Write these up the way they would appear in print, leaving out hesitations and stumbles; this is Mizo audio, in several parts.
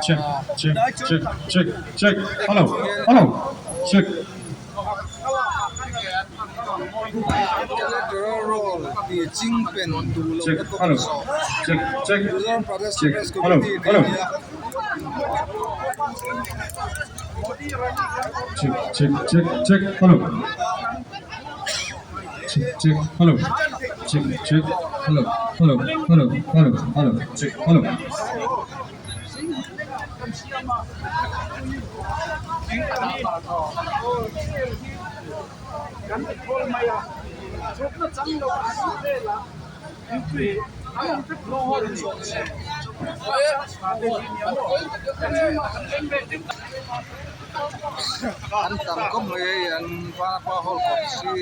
Check check check check check hello hello check. Check hello check check check hello hello check check check check hello check check hello check check hello hello hello hello hello check hello. An tam khawp mai hei an vanapa hall kawt sir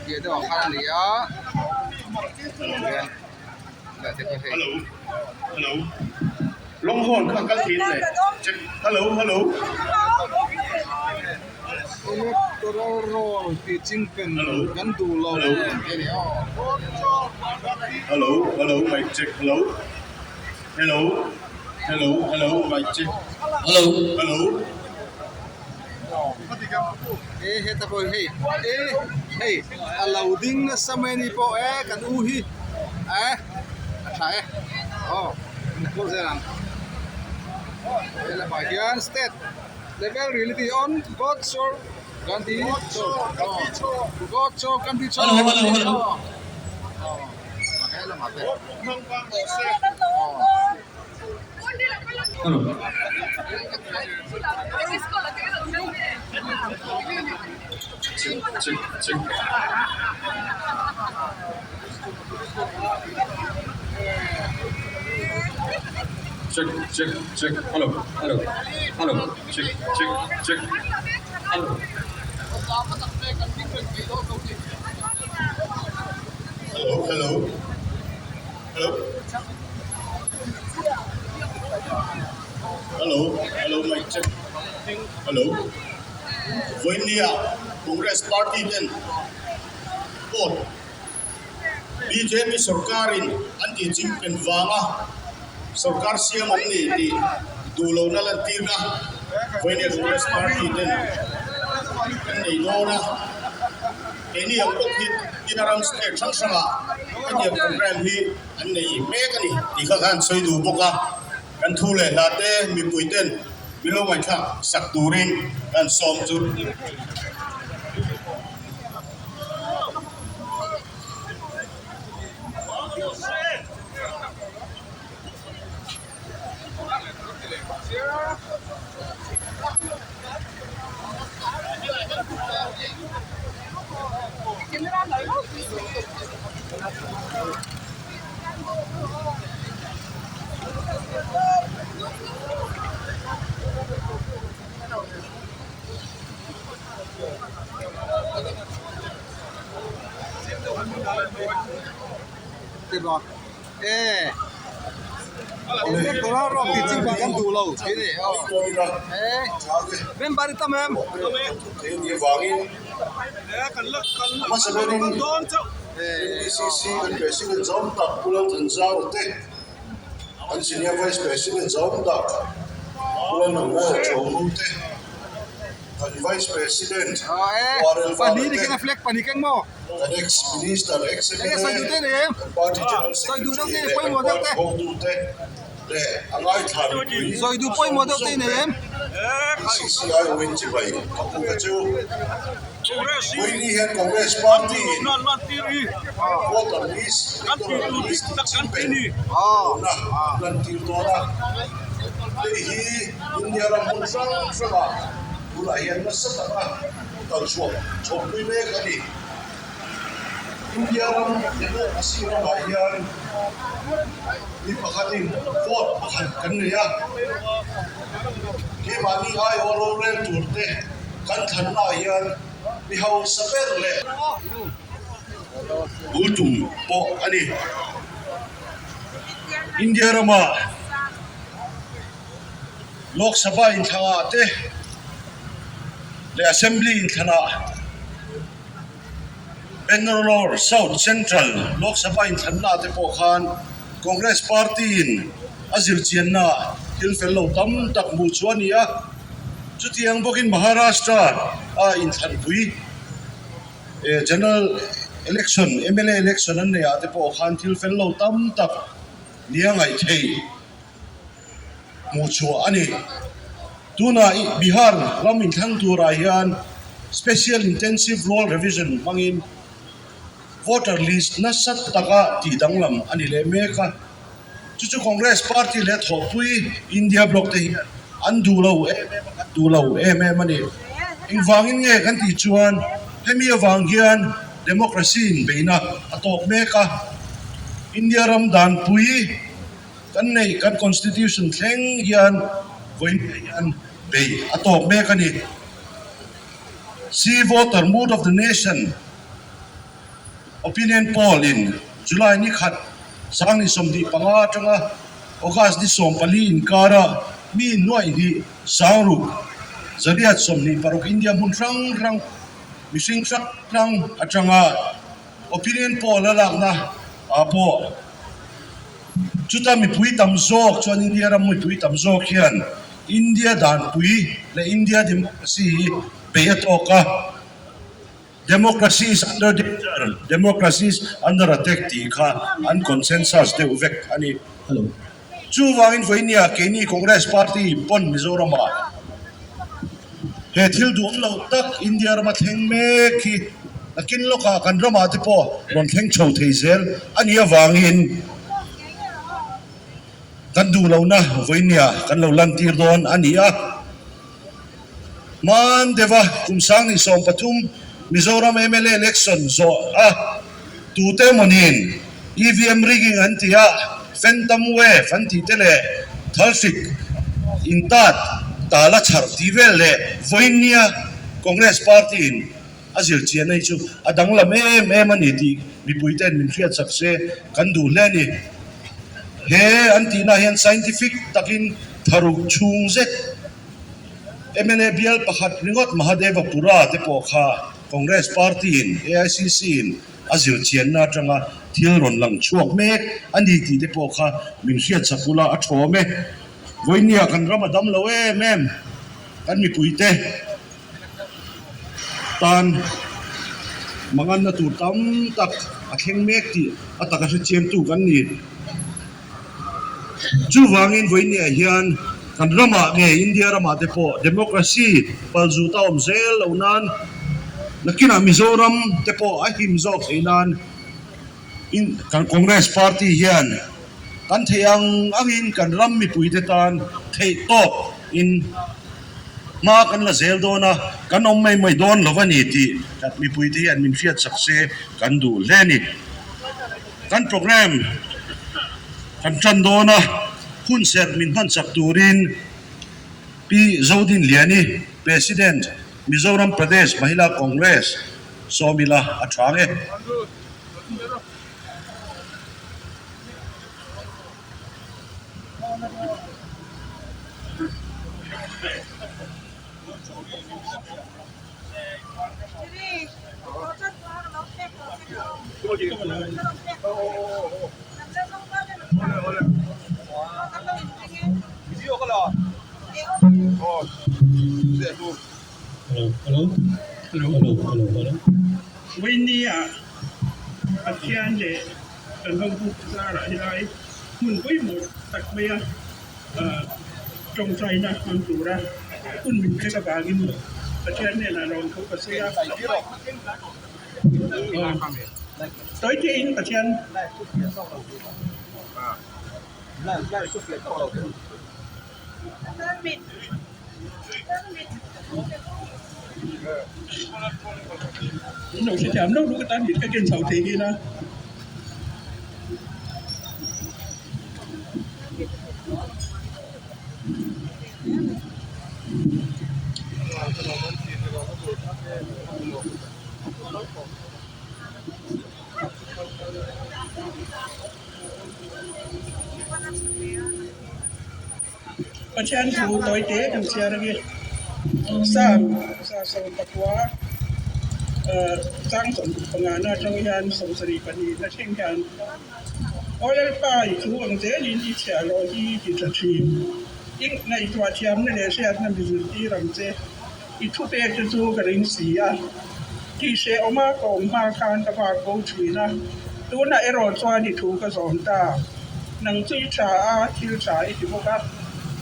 piah deuh ah khan a ni a tihian Hello hello Longhorn kha kal thin le check hello hello. Electoral roll tih chingpen kan duh lo tih a ni aw. Hello hello mic check hello hello hello hello mic check hello hello. E heta pawh hei e hei a lo ding nasa mai a ni pawh e kan u hi e a tha e aw kan khawl zel ang he lamah hian state level reality on god chor gandhi chor god chor gandhi chor aw he lamah te aw. Hello. Check check check. Check check check hello hello hello check check check hello. Hello hello hello. Hello hello mic check hello Vawinia Congress party ten vote bjp sorkarin an tih ching pen vanga sorkar siam an ni tih duh lohna lantirna Vawinia Congress party ten an nei dawn a. Keini ang bawk hi India ram state hrang hrangah hetiang programme hi an nei mek a ni tih kha khan sawi duh bawk a, kan thu leh hla te mipui ten min lo ngaihthlak sak turin kan sawm chu. E electoral roll tih ching kan duh lo tih a ni aw e member i tam em. Kan Vice President E Warel pahnih ni Vara keng a te, flag pahnih keng maw kan ex-Minister, enge sawi duh te ex-MLA, nei em kan Party General sawi duh deuh Secretary te leh kan pawimawh deuh Party te hotute leh a ngaithla mipui sawi duh pawimawh deuh te zawng nei te em PCCI Win chibai ka pu ka chu. Vawiini hian Congress Party in voter list, electoral list tih chingpen lohna an lantir dawn a. Hei hi India ram hmun hrang hrangah tunah hian nasa taka kal chhuak chhawpui mek a ni. India ram democracy ramah hian mi pakhatin vote pakhat kan nei a, keimahni aiawh rorel tur te kan thlannaah hian mi hausa ber leh bul tum pawh a ni. India rama Lok Sabha inthlangah te leh Assembly inthlanah. Bangalore South Central Lok Sabha inthlanna te pawh khan Congress Party in a zirchianna thil fel lo tam tak hmuh chu a ni a. Chutiang bawkin Maharashtra a inthlanpui General Election, mla Election an neih ah te pawh khan thil fel lo tam tak nia ngaih thei hmuh chhuah a ni. Tunah Bihar ram inthlang turah hian Special Intensive Roll Revision hmangin voter list nasa taka tih danglam a ni leh mek a. Chu chu Congress party leh thawhpui India bloc te hian an duh lo em em a, kan duh lo em em a ni. Engvangin nge kan tih chuan hemi avang hian democracy in beihna a tawk mek a. India ram danpui Kan neih kan Constitution thleng hian vawiin hian bei a tawk mek a ni. See Voter Mood of the Nation Opinion Poll in July ni khat sangni 25 atanga August ni 14 inkara mi nuaih hnih sangruk 126 India hmun hrang hrang mihring hrang hrang atanga Opinion poll a lakna ah pawh Chuta mipui tam zawk chuan India ram mipui tam zawk hian India danpui leh India democracy hi bei a tawk a, Democracy is under danger, Democracy is under attack tih kha an consensus deuh vek a ni. Chuvangin vawinia keini Congress party pawn Mizoramah he thil duhawm loh tak India rama thleng mek hi nakin lawkah kan ramah te pawh rawn thleng chho thei zel a nih avangin kan duh lohna vawinia kan lo lantir dawn a ni a. Hman deuha kum sang ni 13 Mizoram mla election zawh a tute emawnin EVM rigging an ti a, phantom wave an tih te leh thalhrik intat tala chhar tih vel leh vawinia Congress party in a zirchiahna hi chu a danglam em em a ni tih mipuite'n min hriatsak se kan duh hle a ni. He an tihna hian scientific takin tharuk chhung zet mla bial pakhat ringawt Mahadevapura te pawh kha Congress party in AICC in a zirchianna atanga thil rawn lang chhuak mek a ni tih te pawh kha min hriatsak ula a thawm e. Vawinia kan ram a dam lo em em kan mipuite tan manganna tur tam tak a thleng mek tih a taka hrechiangtu kan ni. Chuvangin vawinia hian kan ramah nge India ramah te pawh democracy palzut a awm zel loh nan nakinah Mizoram te pawh a him zawk theih nan kan Congress party hian kan theih ang angin kan ram mipui te tan theih tawk in hma kan la zel dawn a, kan awm mai mai dawn lo a ni tih mipui te hian min hriatsak se kan duh hle a ni. Kan programme kan tan dawn a, hun serh min hman chak turin Pi Zodinliani, President, Mizoram Pradesh Mahila Congress, sawmila a tha nge. Vawinia Pathian leh kan hotu zarah helai hmun pawimawh tak maia tawngtaina hmang tura hun min pek avangin Pathian hnenah lawmthu ka sawi a. Tawi tein Pathian. In lo hrethiam lo luh atan mit ka ken chho thei ila. Pathian thu tawi te kan chhiar ange Psalm 110. Chang 15 na atang hian 72 na thleng hian, Aw Lalpa, i thu ang zelin i chhiahhlawh hi i ti tha thin. I ngaihtuah thiamna leh hriatna mi zirtir ang che. I thupek te chu ka ring si a. Tihhrehawma ka awm hma khan ka vak bo thin a, tunah erawh chuan i thu ka zawm ta. Nang chu i tha a, thil tha i ti bawk a.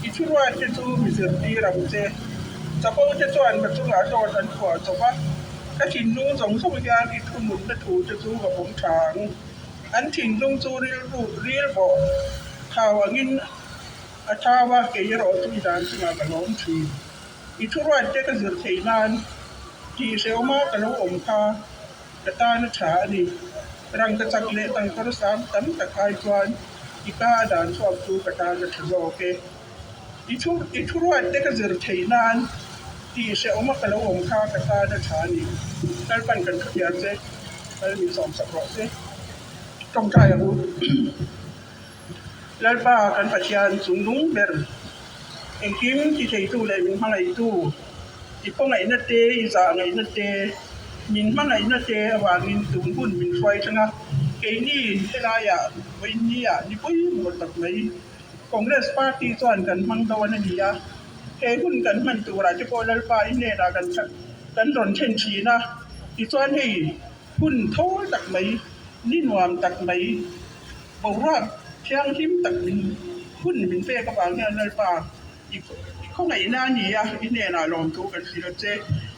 I thuruat te chu mi zirtir ang che. Chapo te chuan ka chungah dawt an phuah chawp a, ka thinlung zawng zawng hian i thununna thu te chu ka vawng tha ang. An thinlung chu rilru ril bawh thau angin a thau a, kei erawh chu i dan chungah ka lawm thin. I thuruat te ka zir theih nan tih hrehawma ka lo awm kha ka tan a tha a ni. Rangka chak leh tangkar sang tam tak ai chuan i ka a dan chhuak chu ka tan a tha zawk e. I thu i thuruat te ka zir theih nan tih hrehawma ka lo awm kha ka tan a tha a ni. Lalpan kan thu thiam che, Lal min sawmsak rawh se. Tawngtai ang u. Lalpa kan Pathian chung nung ber, engkim ti theitu leh min hmangaihtu, i khawngaihna te, i zahngaihna te, min hmangaihna te avangin tun hun min hruai thleng a, keini helaiah vawiinniah ni pawimawh tak mai Congress party chuan kan hmang dawn a ni a, he hun kan hman turah te pawh Lalpa i hnenah kan kan rawn thlen thin a, tichuan hei hun tho tak mai, ni nuam tak mai. Boruak thianghlim tak min hun min pek avang hian Lalpa i khawngaihna a ni a, i hnenah lawmthu kan hrilh a che.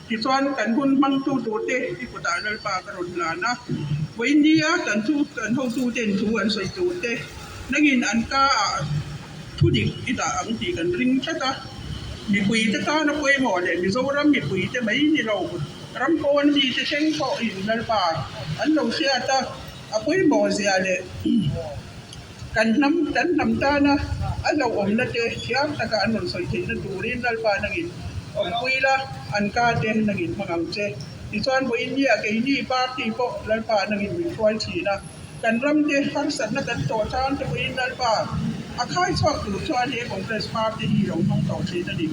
Tichuan kan hun hmangtu turte i kutah Lalpa ka rawn hlan a, vawinia kan thu kan hotuten thu an sawi turte nangin an ka ah thu dik i dah ang tih kan ring tlat a. Mipuite tana pawimawh leh Mizoram mipuite mai ni lo ram pawn mite thleng pawhin Lalpa an lo hriat a. A pawimawh zia leh kan hnam kan hnam tana a hlauhawmna te thiam taka an rawn sawi theihna turin Lalpa nangin awmpui la, an ka te nangin hmang ang che. Tichuan vawiinnia keini party pawh Lalpa nangin min hruai thin a, kan ram te harsatna kan tawh tan te pawhin Lalpa a khai chhuak tur chuan he Congress party hi lo hmang tawh thin a ni.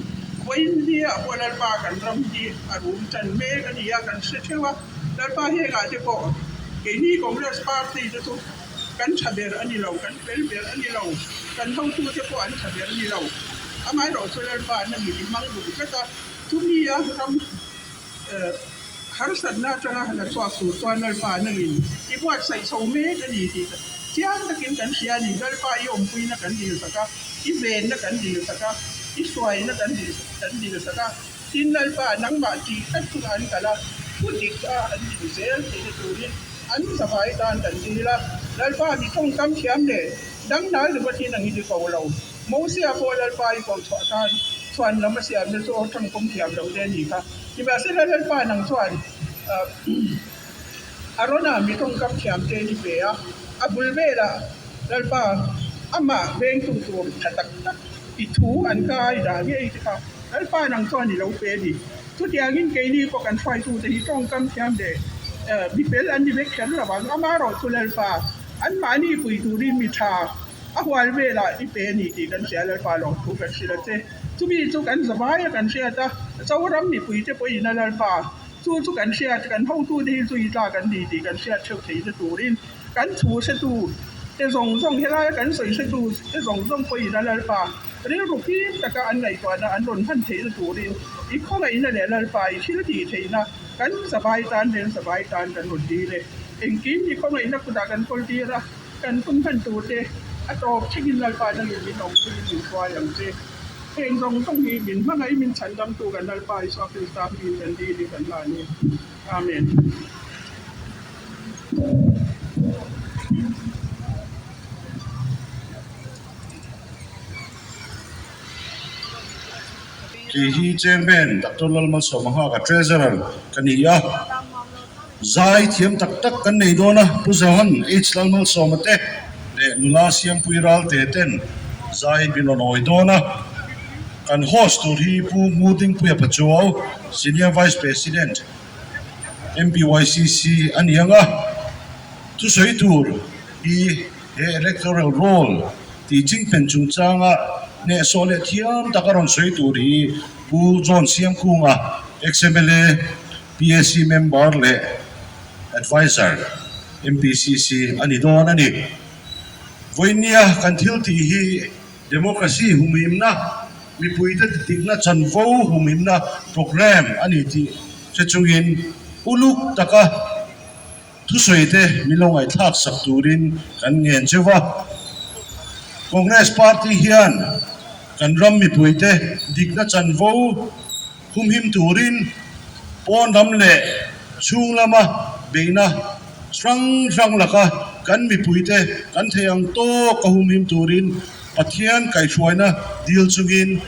Vawiinnia pawh Lalpa kan ram hi a rum tan mek a ni a, kan hre theuh a. Lalpa hengah te pawh keini Congress party te chu kan tha ber a ni lo, kan fel ber a ni lo, kan hotute pawh an tha ber a ni lo. Amaherawhchu Lalpa na mi i hmang duh tlat a, chumi a ram harsatna atanga la chhuak tur chuan Lalpa nangin i buatsaih chho mek a ni tih chiang takin kan hria a ni. Lalpa i awmpuina kan dilsak a, i venna kan dilsak a, i hruaina kan dilsak a. Tin, Lalpa, nangmah tih tlat chungah an kal a, thu dik a an din zel theihna turin an zavai tan kan dil a. Lalpa, mi tawngkam thiam leh dangnal lova thin ang hi ni ko lo. Mosia pawh Lalpa i koh chhuah khan chhuan lam a siamna chu aw tangkawm thiam lo te a ni kha. Nimahsela, Lalpa nang chuan Arona mi tawngkam thiam te ni pe a, a bul velah Lalpa amah vengtu tur tha tak tak i thu an kai dah ngei te kha. Lalpa nang chuan i lo pe a ni. Chutiangin keini pawh kan hruaitute hi tawngkam thiam leh mi fel an ni vek kher lo ang. Amaherawh chu Lalpa, anmahni pui turin mi tha a hual velah i pe a ni tih kan hria. Lalpa lawmthu kan hrilh a che. Chumi chu kan zavai a kan hriat a, Zoram mipuite pawhin a Lalpa chu chu kan hriat, kan hotute hi chu i tlak an ni tih kan hriat theuh theihna turin kan thu hretu te zawng zawng helaia kan sawi hretu te zawng zawng pawhin a Lalpa Rilru fim taka an ngaihtuahna an rawn hman theihna turin i khawngaihna leh Lalpa i thil tih theihna kan zavai tan leh zavai tan kan rawn dil e. Engkim i khawngaihna kutah kan kawl tir a, kan hun hman turte a tawp thlengin Lalpa nangin min awmpuiin min hruai ang che. Heng zawng zawng hi min hmangaih min chhandamtu kan Lalpa Isua Krista hmingin kan dil i kan hlan e. Amen. Kei hi Chairman Doctor Lalmalsawma Nghaka Treasurer ka ni a, zai thiam tak tak kan nei dawn a, Pu Johan H Lalmalsawma te leh nula Siampui Ralte ten zai min rawn awi dawn a, kan host tur hi Pu Ngudingpuia Pachuau, Senior Vice President MPYCC a ni ang a, thusawi tur hi He electoral roll tih chingpen chungchanga hnehsawh leh thiam taka rawn sawi tur hi Pu John Siamkunga, ex-MLA, PAC member leh Adviser MPCC a ni dawn a ni. Vawinia kan thil tih hi Democracy humhimna, mipuite dikna chanvo humhimna programme a ni tih hre chungin uluk taka thusawi te min lo ngaihthlak sak turin kan ngen cheu a. Congress Party hian kan ram mipuite dikna chanvo humhim turin pawn ram leh chhung lama beihna hrang hrang laka kan mipuite kan thei ang tawk a humhim turin Pathian kaihhruaina dil chungin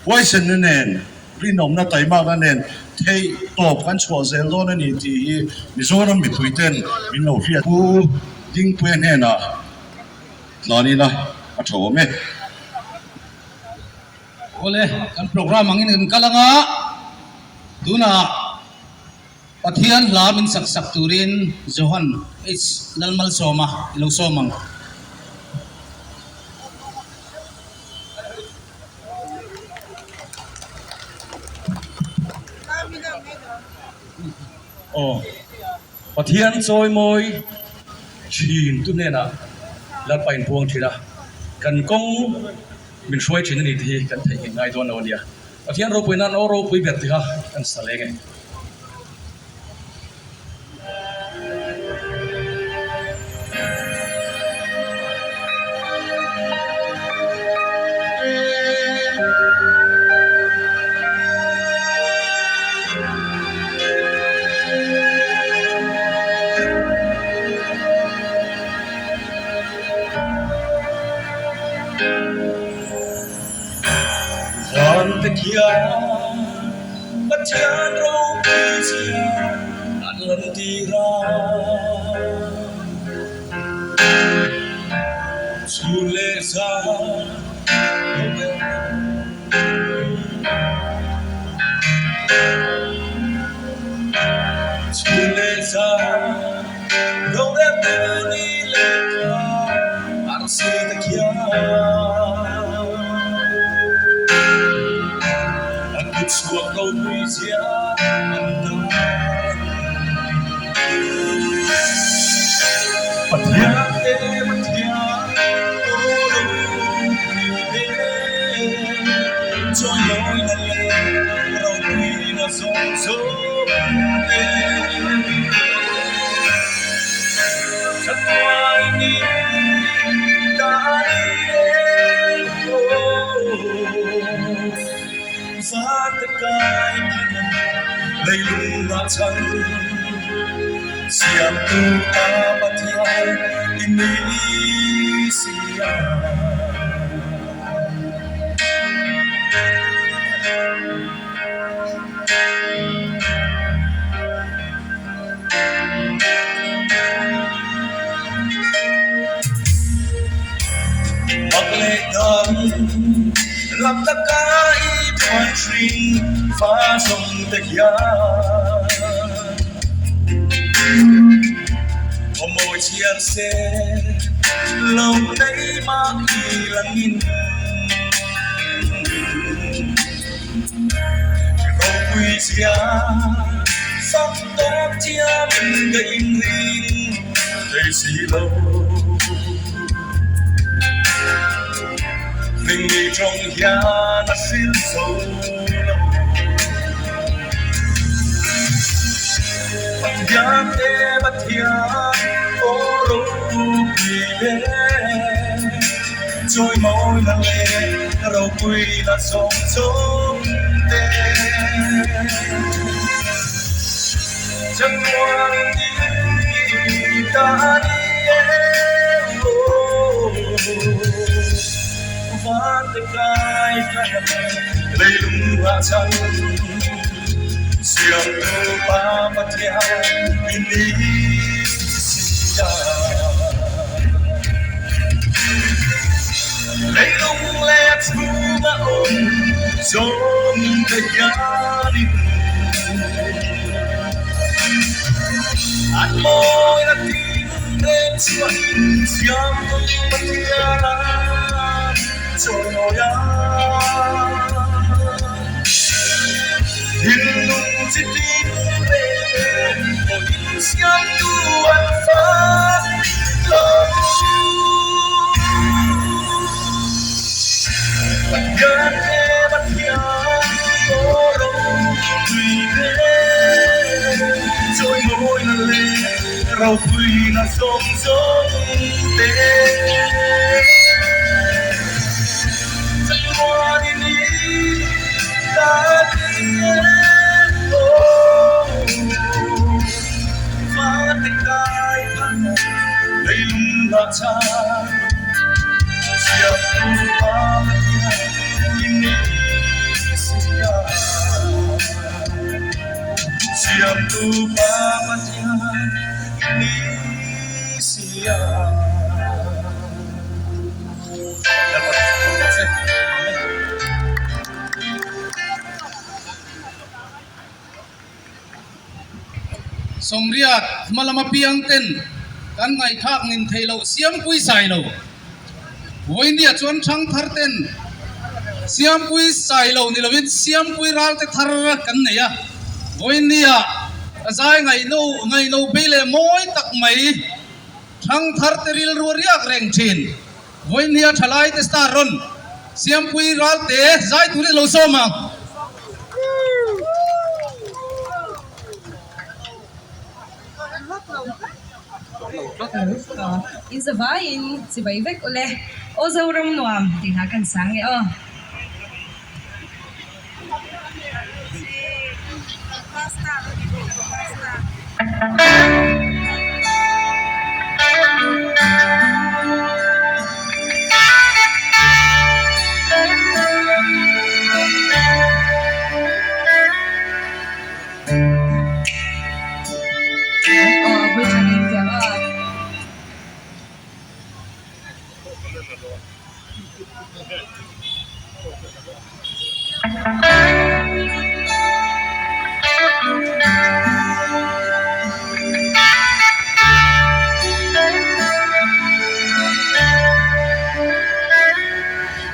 huaisenna nen, rinawmna taimakna nen theih tawp kan chhuah zel dawn a ni tih hi Mizoram mipuiten min lo hriat. Pu Dingpuia hnenah tlan ila a tha awm e. Awle, kan program angin kan kal anga, tunah Pathian hla min sak sak turin Johan H. Lalmalsawma i lo sawm ang. Aw, Pathian chawimawi thin tu hnenah Lalpa inpuang thin a, kan kawng min hruai thin a ni tih hi kan theihnghilh ngai dawn lo a nia. Pathian ropui nan aw ropui ber tih kha kan sa leng e. Vante khian Pathian ropui zia an lan tir a. Chhun leh zan Chhun leh zan rorel tu ni leh thla arsi te khian An kut chhuak ropui zia an tan. Pathian te Pathian aw ropui te Chawimawina leh ropuina zawng zawng te Chatuai ni ta ni e. Zate kai phan leilung ah chan Siamtu ta Pathian i ni si a. Mak leh dang lam taka i phuan hring fa zawng te hian Aw mawi chhiar se lo nei mah i langin. Ropui zia fak tawp thiamin ka inring thei si lo. Ringmi tawng hian a hril zo lo. Pathian te Pathian aw ropui ve. Chawimawi na leh ropui na zawng zawng te. Chatuan ni ta ni e aw. Van te kai phan leilung ah chan Siamtu Pa Pathian i ni si a. Leilung leh a chhung a awm zawng te hianin An mawina tin reng chhuahin Siamtu Pathian a chawimawi a. Thinlung. Chi tin reng pawhin siamtu an fak lo. Pathian e Pathian aw ropui te, chawimawina leh ropuina zawng zawng te. Chatuanin i ta ni e aw, fate kai phan leilung dah chan siamtu pa Pathian i ni sia. Siamtu pa Pathian i ni sia. Sawmriat hma lama piang ten kan ngaihthlak nin theih loh Siampui Sailo. Vawinia chuan Thangthar ten Siampui Sailo ni lovin Siampui Ralte thar kan nei a. Vawinia a zai ngaihno ngaihno bei leh mawi tak mai Thangthar te rilru a riak reng thin. Vawinia thalai te star rawn Siampui Ralte zai turin a lo sawm ang. In zavaiin chibai vek ule aw Zoram nuam tih hla kan sang e aw.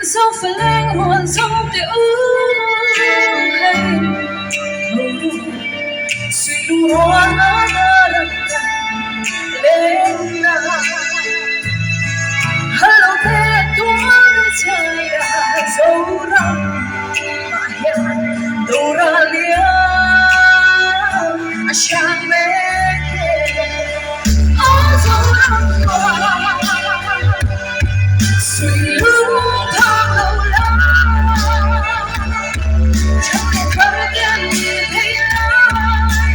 Zofaleng rual zawng teh u hei tho ru suihlung rual a ram kan leng na Hello te tuar chhai a Zoram mah hian dora liam a hrang mek e Aw Zoram Suihlung thang lo la Chak leh thar te an ni thei lai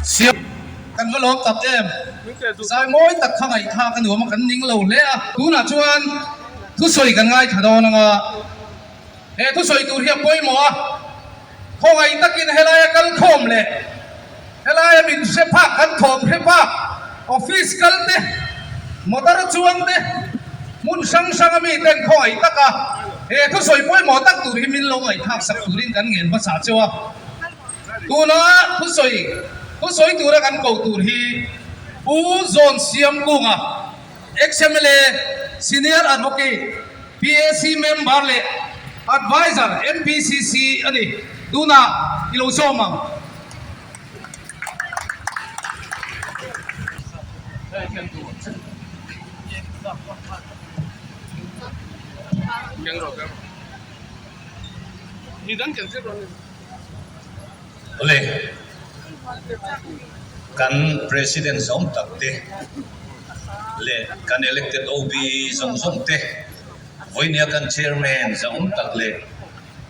Siam kan va lawm tak em? Zai mawi tak kha ngaihthlak a nuam a, kan ning lo hle a. Tunah chuan thusawi kan ngaithla dawn anga he thusawi tur hi a pawimawh a, khawngaih takin helaia kal khawm leh helaia min hre phak kan thawm hre phak office kal te, motor chuang te, hmun hrang hranga mi ten khawngaih taka he thusawi pawimawh tak tur hi min lo ngaihthlak sak turin kan ngen hmasa cheu a. Tuna thusawi thusawi tura kan ko tur hi Pu Zawn Siam Kunga, Ex-MLA, Senior Advocate, PAC Member leh Adviser MPCC a ni. Tunah i lo sawm ang. Awle, kan President zawng tak te leh kan elected OB zawng zawng te, vawinia kan Chairman zawng tak leh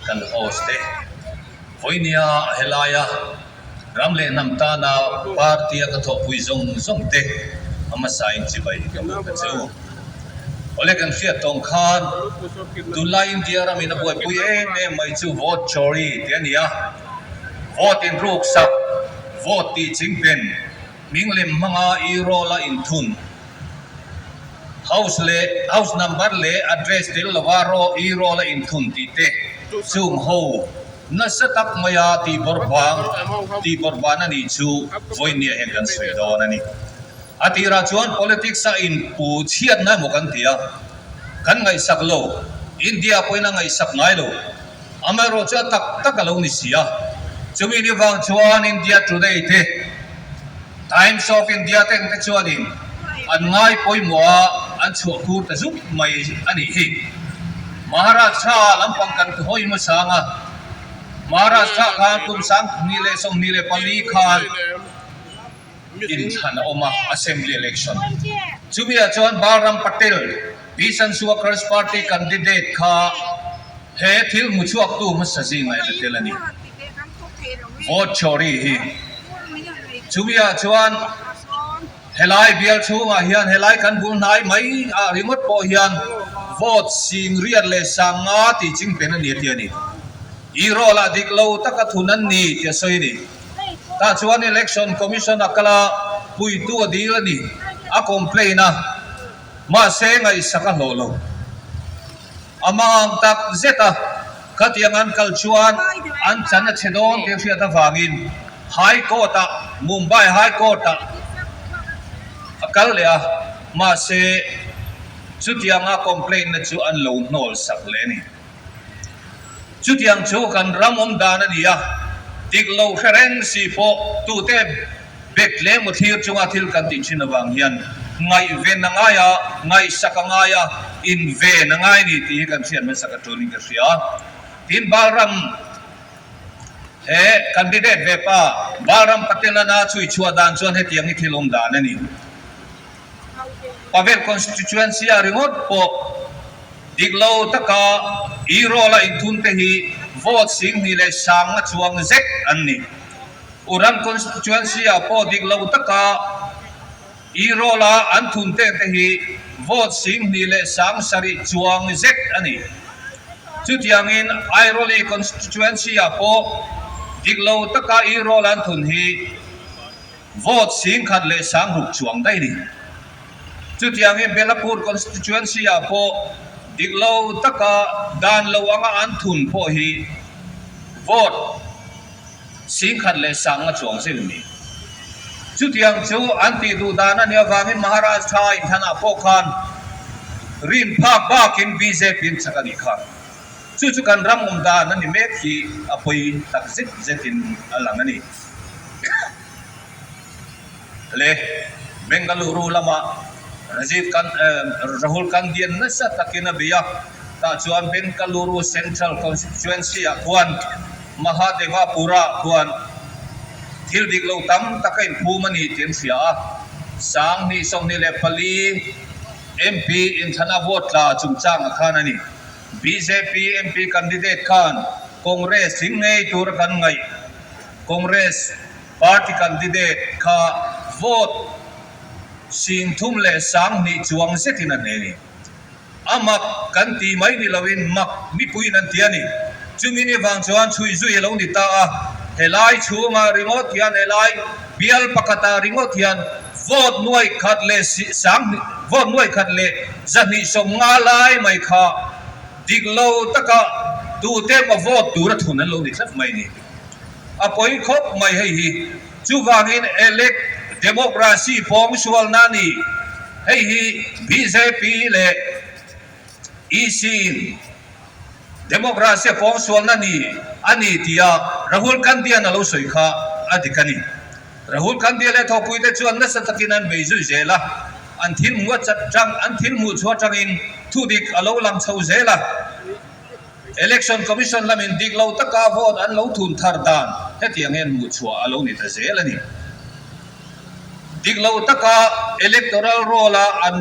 kan host te, vawinia helaia ram leh hnam tana party a ka thawhpui zawng zawng te a hmasa in chibai ka buk a che u. Awle kan hriat tawng khan tunlai India ramin a buaipui em em mai chu vote chori tih a ni a, vote inruk sak, vote tih chingpen, hming lem hmanga e-roll a inthun, house leh house number leh address tel lova e-roll a inthun tih te chung ho nasa tak maia tih bawrhbang tih bawrhban a nih chu vawinia hian kan sawi dawn a ni. A tirah chuan politics a inpu chhiatna emaw kan ti a, kan ngaihsak lo, India pawhin a ngaihsak ngai lo. Amaherawh chu a tak tak a lo ni si a. Chumi ni vang chuan India Today te, Times of India te ang te chuanin an ngai pawimawh a, an chhuah khur ta zuk mai a nih hi. Maharashtra lampang kan hawi hmasa ang a, Maharashtra khan kum 2024 khan, inthlan a awm a, Assembly Election. Chumi ah chuan Balram Patel, Peace and Workers Party candidate kha he thil hmu chhuaktu hmasa zingah en a tel a ni. Vote chori hi. Chumi ah chuan helai bial chhungah hian helai kan bul hnai mai ah ringawt pawh hian vote sing riat leh sang nga tih chingpen a ni a ti a ni. E-roll ah dik lo taka thun an ni tih a sawi a ni. Tah chuan Election Commission a kal a, puitu a dil a ni, a complain a, mahse ngaihsak a hlawh lo. A mang tak zet a, khatiang an kal chuan an chan a chhe dawn tih a hriat avangin High Court ah, Mumbai High Court ah a kal leh a, mahse chutianga complain na chu an lo hnawl sak leh a ni. Chutiang chu kan ram awm dan a ni a, dik lo hre reng si pawh tute bek leh maw thlir chunga thil kan tih thin avang hian ngaihven a ngai a, ngaihsak a ngai a, inven a ngai a ni tih hi kan hriat hmasak atulin ka hria. Tin, Balram he candidate ve pa Balram Patelana chhui chhuah dan chuan hetiang hi thil awm dan a ni. Pavel constituency ah ringawt pawh dik lo taka e-roll a inthun te hi vote 20,000 a chuang zek an ni. Uran constituency ah pawh dik lo taka e-roll a an thun te te hi vote 27,000 chuang zek a ni. Chutiangin Airoli constituency ah pawh dik lo taka e-roll an thun hi Vote 10,006 chuang daih a ni. Chutiangin Belapur constituency ah pawh dik lo taka dan lo anga an thun pawh hi vote 10,000 chuang zir a ni. Chutiang chu an tih duh dan a nih avangin Maharashtra inthlanah pawh khan rin phak bakin bjp an chak a nih kha. Chu chu kan ram awm dan a ni mek hi a pawi tak zet zetin a lang a ni. Le Bengaluru lama Rajiv Gan Rahul Gandhi an nasa takin a bei a, tah chuan Bengaluru Central Constituency ah khuan Mahadevapura ah khuan thil dik lo tam tak a inphum a ni tih an hria a, 2024 MP inthlana vote tla chungchangah khan a ni. Bjp MP candidate khan Congress tling ngei tura kan ngaih Congress. Party candidate kha vote 32,000 chuang zetin a hneh a ni. A mak kan ti mai ni loin mak mipuiin an ti a ni. Chumi ni vang chuan chhui zui a lo ni ta a, helai chhungah ringawt hian helai bial pakhatah ringawt hian vote nuai khat leh sang vote nuai khat leh 250 lai mai kha dik lo taka tute emaw vote tura thun an lo ni tlat mai ni. A pawi khawp mai hei hi. Chuvangin elect democracy pawng sualna a ni. Hei hi bjp leh EC in democracy a pawng sualna ni a ni tia Rahul Gandhi-a'n a lo sawi kha a dik a ni. Rahul Gandhi leh thawkpuite chuan nasa takin an bei zui zel a, an thil hmuh atang an thil hmuh chhuah atangin thudik a lo lang chho zel a. Election Commission lamin dik lo taka vote an lo thun thar dan hetiang hian hmuhchhuah a lo ni ta zel a ni. Dik lo taka electoral roll-a an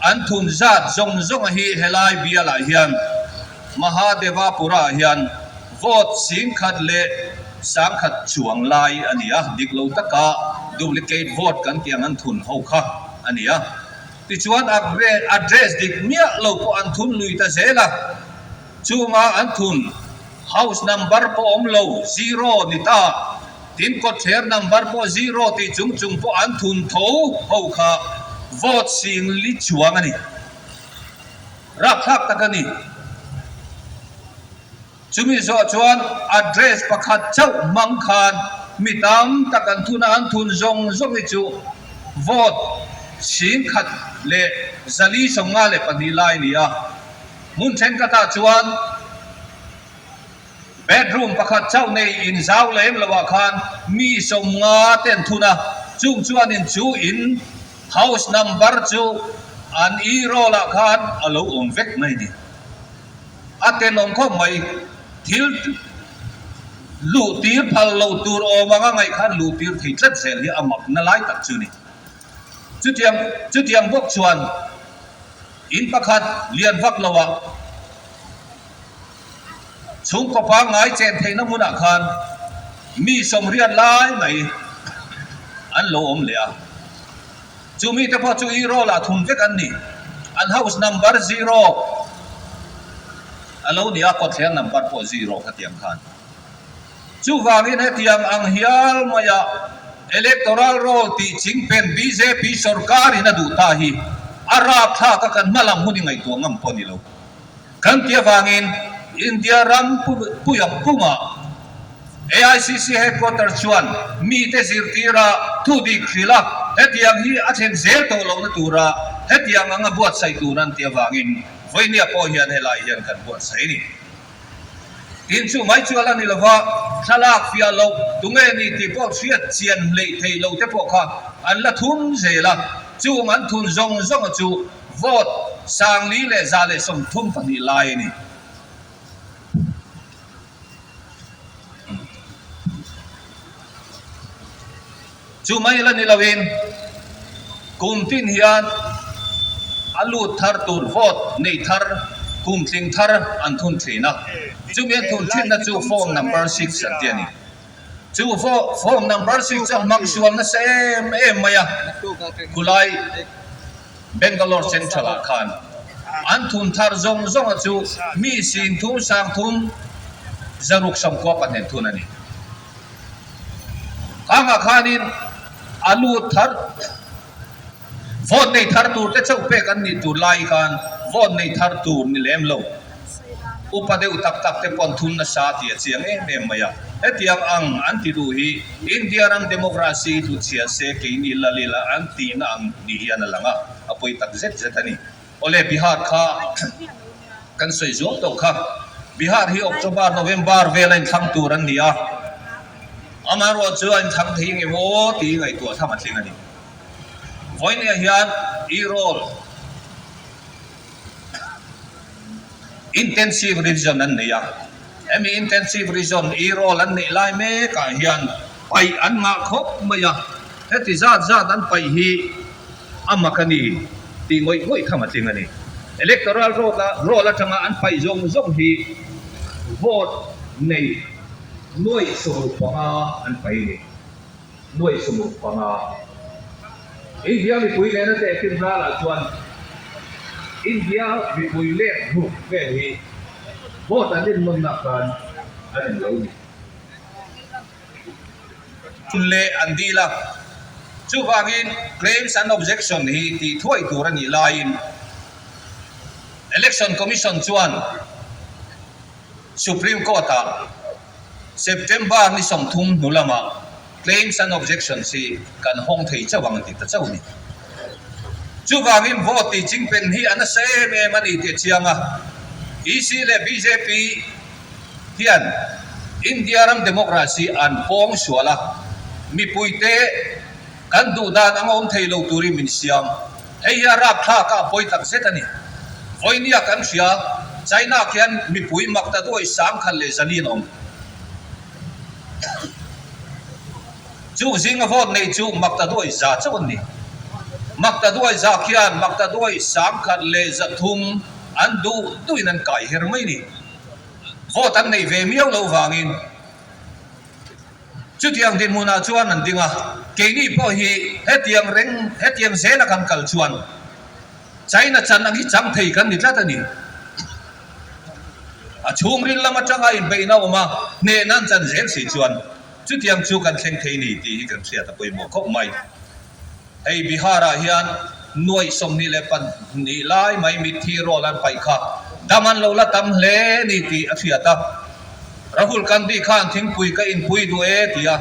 an thun zat zawng zawnga hi helai bialah hian Mahadevapura-ah hian vote 10,100 chuang lai a ni a, dik lo taka duplicate vote kan tih ang an thun ho kha a ni a. Tichuan address dik miah lo pawh an thun lui ta zel a, chunga an thun house number pawh awm lo zero ni ta, tin kawtthler number pawh zero tih chung chung pawh an thun tho ho kha vote sing li chuang a ni. Rapthlak tak a ni. Chumi zawh chuan address pakhat chauh hmang khan mi tam tak an thun a, an thun zawng zawng hi chu vote 1452 lai a ni a. Hmun thenkhatah chuan bedroom pakhat chauh nei inzau lem loah khan mi 50 te an thun a, chung chuanin chu in house number chu an e-roll ah khan a lo awm vek mai a ni. A tenawm khawp mai. Thil luh tir phal lo tur awm anga ngaih khan luh tir thei tlat zel hi a makna lai tak chu ni. Chutiang chutiang bawk chuan in pakhat lian vak loah chhungkaw pangngai chen theihna hmunah khan mi sawmriat lai mai an lo awm leh a. Chu mite pawh chu e-roll ah thun vek an ni. An house number zero a lo ni a, kawtthler number pawh zero khatiang khan. Chuvangin hetiang ang hial maia electoral roll tih chingpen bjp sorkarin a duh ta hi a rapthlak a kan hmalam hun i ngaihtuah ngam pawh a ni lo. Kan tih avangin India ram puia pumah AICC headquarters chuan mite zirtira thu dik hrilh a, hetiang hi a thlen zel tawh lohna tura hetiang anga buatsaih tur an tih avangin vawinia pawh hian helai hian kan buatsaih a ni. Tin chu mai chu a la ni lova, thlalak fiah loh tunge ni tih pawh hriat chian hleih theih loh te pawh kha an la thun zel a, chung an thun zawng zawnga chu Vote 4132 lai a ni. Chu mai la ni loin kum tin hian a lut thar tur vote nei thar kum tling thar an thun thin a. Chumi an thun thinna chu form number six an ti a ni. Chu form number six chu a hmang sual nasa em em mai a, khulai Bangalore Central ah khan an thun thar zawng zawnga chu mi 30 3 690 pahnih thun a ni. Khangah khanin a lut thar vote nei thar tur te chauh pek an nih tur lai khan vote nei thar tur ni lem lo. Upa deuh tak tak te pawh an thun nasa tih a chiang em em mai a. Hetiang ang an ti duh hi India ram democracy tlu chhia se keini lal ila an tihna ang ni hian a lang a, a pawi tak zet zet a ni. Awle Bihar kha kan sawi zuam tawh kha. Bihar hi October, November vel a inthlang tur an ni a, amaherawh chu a inthlang thei nge maw tih ngaihtuah tham a tling a ni. Vawinia hian e-roll. Intensive revision an nei a, hemi intensive revision e-roll an neih lai mekah hian paih an ngah khawp mai a, heti zat zat an paih hi a mak a ni tih ngawih ngawih tham a tling a ni. Electoral roll a roll atanga an paih zawng zawng hi vote nei nuaih 15 an paih a ni. Nuaih 65. India mipui nena tehkhin ralah chuan India mipui lek hnuk vel hi vote an innawnna khan an in lo ni. Leh an dil a, chuvangin claims and objection hi tih thuai tur a nih laiin Election Commission chuan Supreme Court-ah September ni 30 hnu lamah claims and objections hi kan hawng thei chauh ang tih ta chauh a ni. Chuvangin vote tih chingpen hi a nasa em em a ni tih a chiang a, EC leh bjp hian India ram democracy an pawng sual a, mipuite kan duh dan anga awm thei lo turin min siam. Hei hi a rapthlak a, a pawi tak zet a ni. Vawinia kan hria, China khian mipui mak ta duai 1400 an awm. Chu zinga vote nei chu mak ta duai za chauh an ni. Mak ta duai za khian mak ta duai 1300 an duh duhin an kai her mai ni. Vote an neih ve miau loh vangin chutiang dinhmunah chuan an ding a, keini pawh hi hetiang reng hetiang zela kan kal chuan China chan ang hi chang thei kan ni tlat a ni. A chhungril lam atanga inbeihna awm a, hnehna an chan zel si chuan chutiang chu kan thleng thei ni tih hi kan hriat a pawimawh khawp mai. Hei Bihar-ah hian nuaih 22 lai mai mitthi rawl an paih kha dam an lo la tam hle ni tih a hriat a. Rahul Gandhi khan thingpui ka inpui duh e ti a.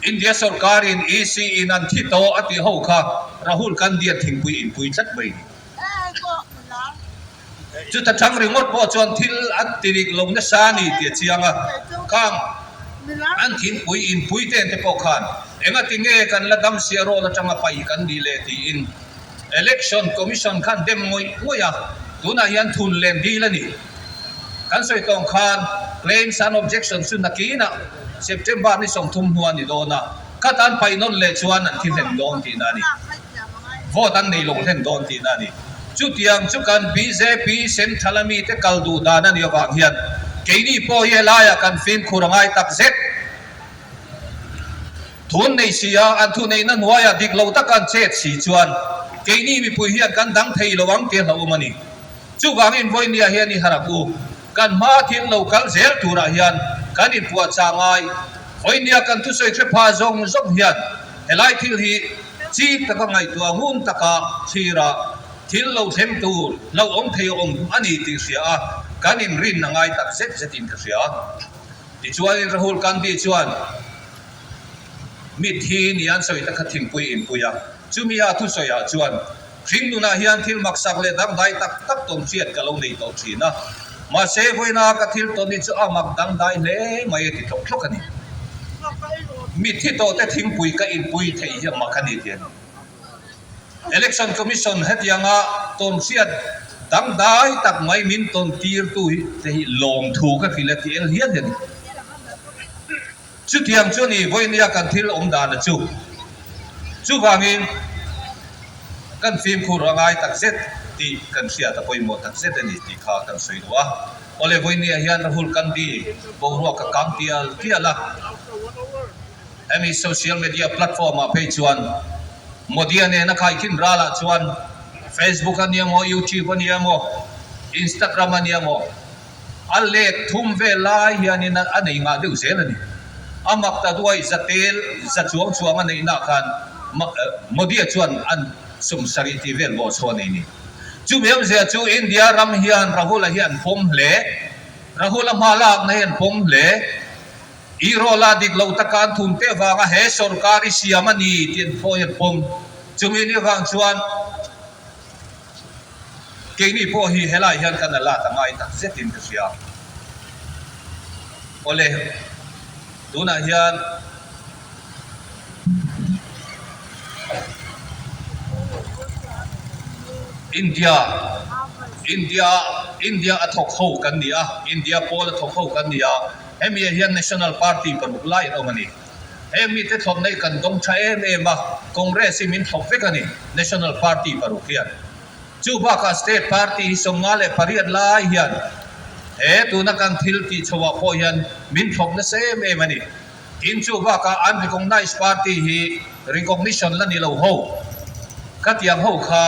India sorkarin EC in an thi tawh a tih ho kha Rahul Gandhi-a'n thingpui inpui tlat mai ni. Chuta chang ringawt pawh chuan thil a ti dik lo nasa a ni tih a chiang a, khang an thingpui inpui ten te pawh khan engati nge kan la dam sia rawl atanga paih kan nih leh tiin Election Commission khan dem ngawih ngawih a, tunah hian thun len dil a ni. Kan sawi tawng khan claims and objections chu nakinah September ni 30 hnu a ni dawn a, khatan paih nawn leh chuan an thi hlen dawn tihna a ni. Vote an nei lo hlen dawn tihna a ni. Chutiang chu kan bjp Central a mite kal duh dan a nih avang hian keini pawh hi helaiah kan fimkhur a ngai tak zet. Thu an nei si a, an thuneihna hnuaiah dik lo taka an chet si chuan keini mipui hian kan dang thei lo ang tih a hlauhawm a ni. Chuvangin vawinia hian i harh ang u. Kan hma thil lo kal zel turah hian kan inpuahchah ngai. Vawinia kan thusawi hre pha zawng zawng hian helai thil hi chik taka ngaihtuah ngun taka thlira thil lo thleng tur hlauhawm thei awm a ni tih hria a, kan inrin a ngai tak zet zetin ka hria. Tichuanin Rahul Gandhi chuan mitthi ni an sawi te kha thingpui inpui a, chumi a thusawiah chuan, Hring nunah hian thil maksak leh dangdai tak tak tawn hriat ka lo nei tawh thin a, mahse vawiina ka thil tawn hi chu a mak dangdai hle mai a ti tlawk tlawk a ni. Mitthi tawhte thingpui ka inpui thei hi a mak a ni tih a ni. Election Commission hetianga tawn hriat dangdai tak mai min tawn tirtu hi te hi lawmthu ka hrilh a ti el hial hi a ni. Chutiang chu ni vawinia kan thil awm dan a chu. Chuvangin kan fimkhur a ngai tak zet tih kan hriat a pawimawh tak zet a ni tih kha kan sawi duh a. Awle vawinia hian Rahul Gandhi boruak a kang tial tial a. Hemi social media platform ah phei chuan Modi-a nena khaikhin ralah chuan Facebook a nia maw, YouTube a nia maw, Instagram a nia maw, A let thum vel lai hianin a nei ngah deuh zel a ni. A mak ta duai za tel za chuang chuang a neihna khan Modi-a chuan an 70 tih vel bawh chhuah a nei ni. Chumi awmzia chu India ram hian Rahul-a hi an pawm hle. Rahul-a hma lakna hi an pawm hle. I rawla dik lo taka an thum teh vanga he sorkar i siam a ni tih an pawh hi an pawm. Chumi ni avang chuan. Keini pawh hi helai hian kan ala ta ngai tak zetin ka hria. Awle, tunah hian India, India, India a thawk ho kan ni a, India pawl a thawk ho kan ni a, hemi ah hian National Party paruk lai an awm a ni. Heng mite thlawp neih kan dawng tha em em a, Congress hi min thlawp vek a ni, National Party paruk hian. Chu bakah State Party hi 58 lai hian he tuna kan thil tih chhoah pawh hian min thlawp nasa em em a ni. Tin chu bakah unrecognised party hi recognition la ni lo ho khatiang ho kha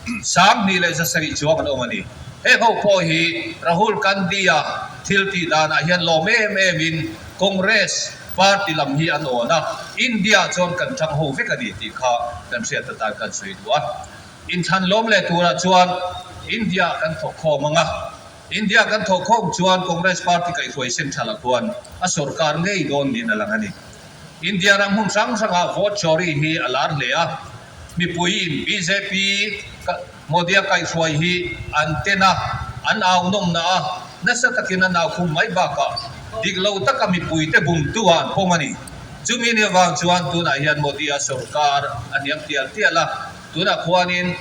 21,700 chuang an awm a ni. Heng ho pawh hi Rahul Gandhi-a thil tih danah hian lawm em em in Congress party lam hi an awn a, India chuan kan tang ho vek a ni tih kha kan hriat atan kan sawi duh a. Inthlan lawm leh turah chuan India kan thawk khawm ang a, India kan thawk khawm chuan Congress party kaihhruai central ah khuan a sorkar ngei dawn niin a lang a ni. India ram hmun hrang hrangah vote chori hi a lar hle a, mipuiin bjp Modi-a kaihhruai hi an ten a, an au nawmna a, nasa takin an au khum mai bakah dik lo taka mipuite bumtu ah an pawm a ni. Chumi ni avang chuan tunah hian Modi-a sorkar a hniam tial tial a, tunah khuanin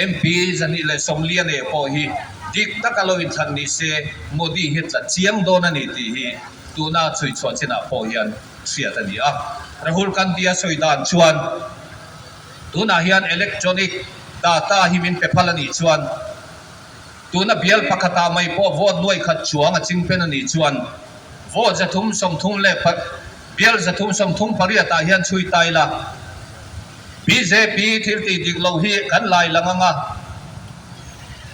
MP 240 nei pawh hi dik taka lo inthlan ni se Modi hi tla chiang dawn a ni tih hi tuna chhui chhuah chinah pawh hian hriat a ni a. Rahul Gandhi-a sawi dan chuan tunah hian electronic data hi min pe phal a nih chuan tuna bial pakhatah mai pawh vote nuai khat chuang a chingpen a nih chuan vote 330 leh bial 338 ah hian chhui ta ila. Bjp thil tih dik loh hi kan lai lang ang a,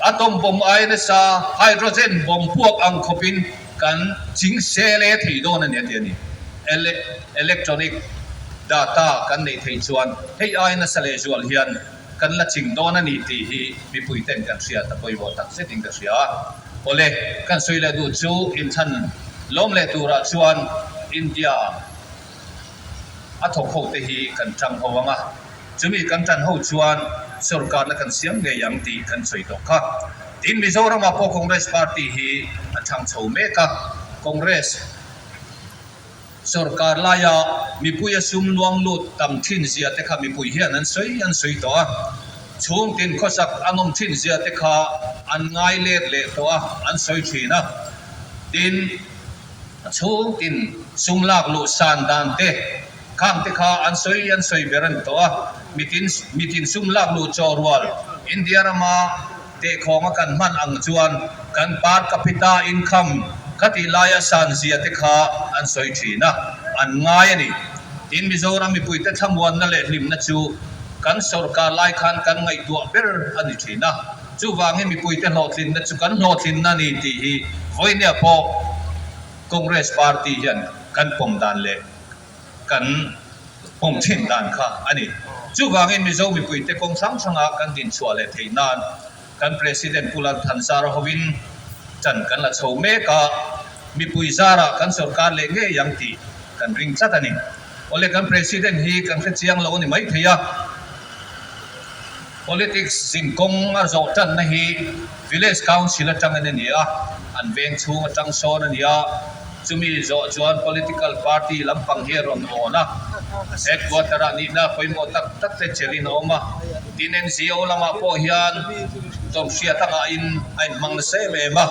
atom bomb ai nasa hydrogen bomb puak ang khawpin kan ching sel e thei dawn a ni a ti a ni. Electronic data kan neih theih chuan hei ai nasa lehzual hian kan la ching dawn a ni tih hi mipui ten kan hriat a pawimawh tak zetin ka hria a. Awle, kan sawi leh duh chu inthlan lawm leh turah chuan India A thawk ho te hi kan tang ho ang a, chumi kan tan ho chuan sorkarna kan siam ngei ang tih kan sawi tawh kha. Tin, Mizoramah pawh Congress party hi a thang chho mek a, Congress sorkar laia mipuia sum luang lut tam thin zia te kha mipui hian an sawi an sawi tawh a, chhungtin khawsak a nawm thin zia te kha an ngai let leh tawh a, an sawi thin a. Tin. A chhungtin sum lak luh san dan te khang te kha an sawi an sawi ber a ni tawh a, mitin mitin sum lak luh chaw rual India rama tehkhawnga kan hman ang chuan kan per capita income khatih laia san zia te kha an sawi thin a, an ngai a ni. Tin, Mizoram mipuite thlamuanna leh hlimna chu kan sorkar lai khan kan ngaihtuah ber a ni thin a. Chuvangin mipuite hlawhtlinna chu kan hlawhtlinna a ni tih hi vawinia pawh Congress party hian kan pawm dan leh kan pawm thin dan kha a ni. Chuvangin Mizo mipuite kawng hrang hranga kan dinchhuah leh theih nan kan President Pu Lal Thanzara hovin chan kan la chho mek a, mipui zarah kan sorkar leh ngei ang tih kan ring tlat a ni. Awle kan President hi kan hrechiang lo a ni maithei a. Politics zinkawng a zawh tanna hi Village Council atangin a ni a, an veng chhung atang sawn a ni a, chumi zawh chuan political party lampang hi a rawn awn a, headquarter-ah nihna pawimawh tak tak te chelhin a awm a, tin NGO lamah pawh hian tawmhriat a ngahin a inhmang nasa em em a,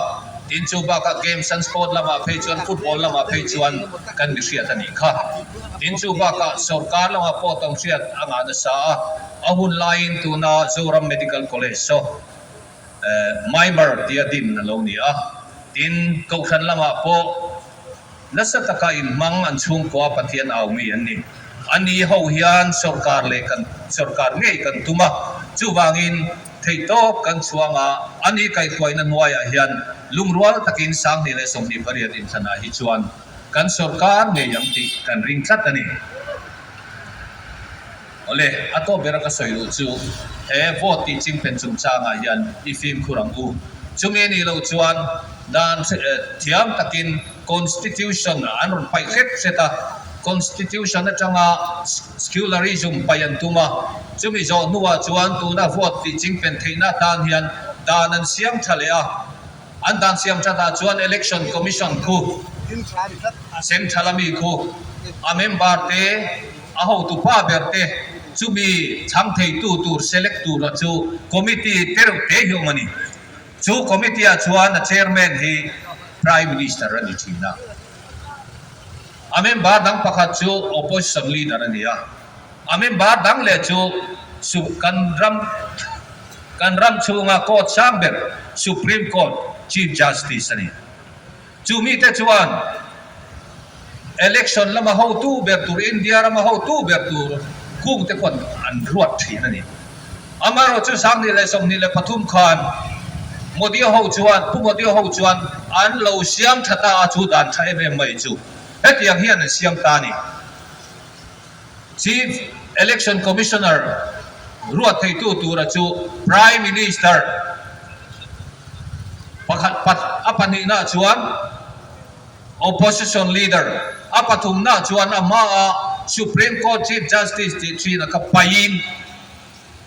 tin chu bakah games and sport lamah phei chuan football lamah phei chuan kan mihriat a nih kha, tin chu bakah sorkar lamah pawh tawmhriat a ngah nasa a. A hun laiin tuna Zoram Medical College saw Maimer tia din a lo ni a, tin Kohhran lamah pawh nasa taka inhmang an chhungkua Pathian au mi an ni. A ni ho hian sorkar leh kan sorkar ngei kan tum a, chuvangin theihtawp kan chhuang a, a ni kaihhruaina hnuaiah hian lungrual takin 2028 inthlanah hi chuan kan sorkar ngei ang tih kan ring tlat a ni. Awle, a tawp bera ka sawi duh chu he vote tih chingpen chungchangah hian i fimkhur ang u. Chumi a nih loh chuan dan thiam takin Constitution an rawn paih hret hret a, Constitution atanga Secularism paih an tum a, chumi zawh hnuah chuan tuna vote tih chingpen theihna atan hian dan an siam tha leh a. An dan siam thatah chuan Election Commission khu Central a mi khu a member te, a hotu pa ber te chumi chhang theitu tur select tura chu committee te reuh te hi awm a ni. Chu committee ah chuan a chairman hi Prime Minister a ni thin a. A member dang pakhat chu Opposition leader a ni a. A member dang leh chu kan ram kan ram chhunga court sang ber Supreme Court Chief Justice a ni. Chu mite chuan. Election lama hotu ber tur, India rama hotu ber tur khungte khuan an ruat thin a ni. Amaherawhchu 2023 khan Modi ho chuan, Pu Modi ho chuan an lo siam tha ta a, chu dan tha em em mai chu hetiang hian an siam ta a ni. Chief Election Commissioner ruat theitu tura chu Prime Minister pakhat a pahnihna chuan Opposition Leader a pathumna chuan a hmaa Supreme Court Chief Justice tih thin a kha paihin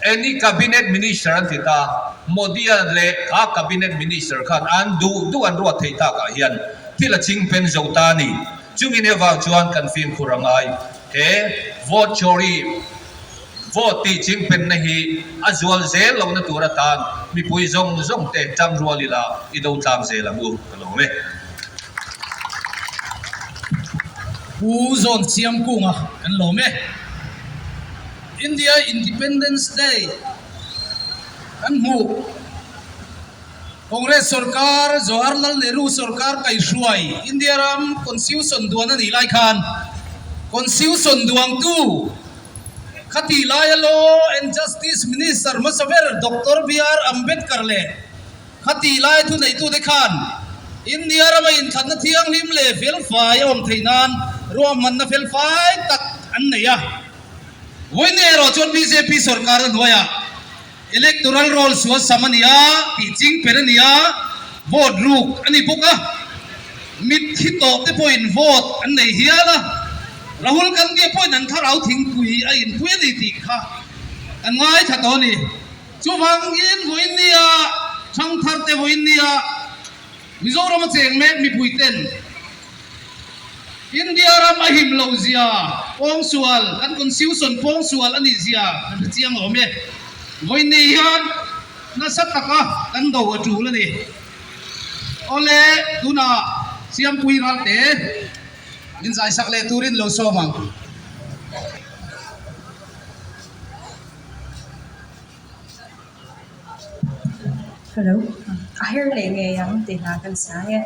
Any Cabinet Minister an ti ta, Modi-a leh kha Cabinet Minister khan an duh duh an ruat theih takah hian thil a ching pen zo ta a ni. Chumi nia vang chuan kan fimkhur a ngai. He vote chori, vote tih ching penna hi a zual zel lohna tur atan mipui zawng zawng te tang rual ila i do tlang zel ang u ka lawm e. Pu Zawn Siamkunga kan lawm e. India Independence Day kan hmuh. Congress sorkar Jawaharlal Nehru sorkar kaihhruai India ram Constitution duan a nih lai khan Constitution duangtu khatih laia Law and Justice Minister hmasa ber Doctor BR Ambedkar leh khatih laia thuneitute khan India rama inthlanna thianghlim leh felfai a awm theih nan ruahmanna felfai tak an nei a. Vawiin erawh chuan bjp sorkar a hnuaiah Electoral roll sual sam a ni a, tih ching per a ni a, vote ruk a ni bawk a, mitthi tawh te pawhin vote an nei hial a, Rahul Gandhi pawhin an thlarau thingpui a inpui a ni tih kha kan ngaithla tawh a ni. Chuvangin vawiin nia thangthar te vawiin nia Mizoram a cheng mek mipui ten India ram a him lo zia pawngsual, kan constitution pawngsual a nih zia kan hre chiang awm e. Vawiin hian nasa taka kan do a tul a ni. Awle, tunah Siampui Ralte min zaisak leh turin lo sawm ang. Hello, a her leh ngei ang tih hna kan sang e.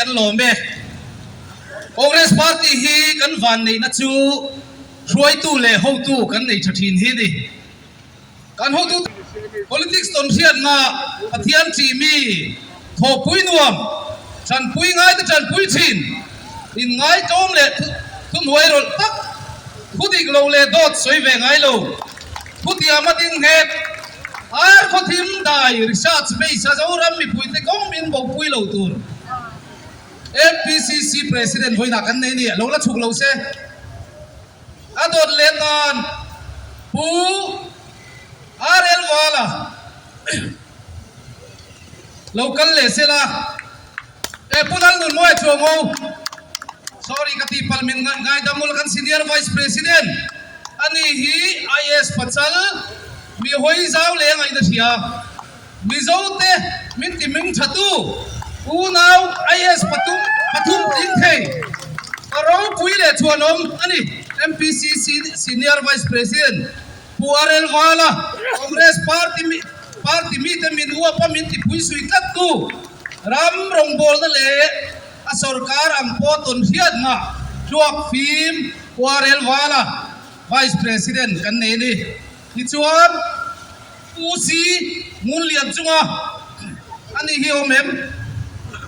kan lawm e. Congress Party hi kan vanneihna chu hruaitu leh hotu kan nei tha thin hi a ni. Kan hotu politics tawn hriatna Pathian tih mi thawhpui nuam, tanpui ngaite tanpui thin, inngaitawm leh thuhnuai rawlh tak, thu dik lo leh dawt sawi ve ngai lo, thutiam a ding nghet, ar khawthim dai research base a Zoram mipuite kawng min bopui lo tur MPCC President vawiinah kan nei a ni, lo la chhuk lo se. A dawt leh nan Pu RL Vala lo kal leh se la, e Pu Lalnunmawia Chuango, sorry ka tih palh min ngaidam ula kan Senior Vice President a ni hi IAS Pachal mi hawi zau leh a ngaihna hria. Mizo te min ti ming tha tu unau IAS pathum pathum tling thei ka ropui leh chhuanawm a ni. MPCC Senior Vice President Pu RL Vala, Congress Party mi party mite min uapa min ti pui sui tlat tu ram rawngbawlna leh a sorkar ang pawh tawn hriat ngah tluak fim Pu RL Vala Vice President kan nei a ni. Tichuan. U Si Ngunlian chunga a ni hi awm em?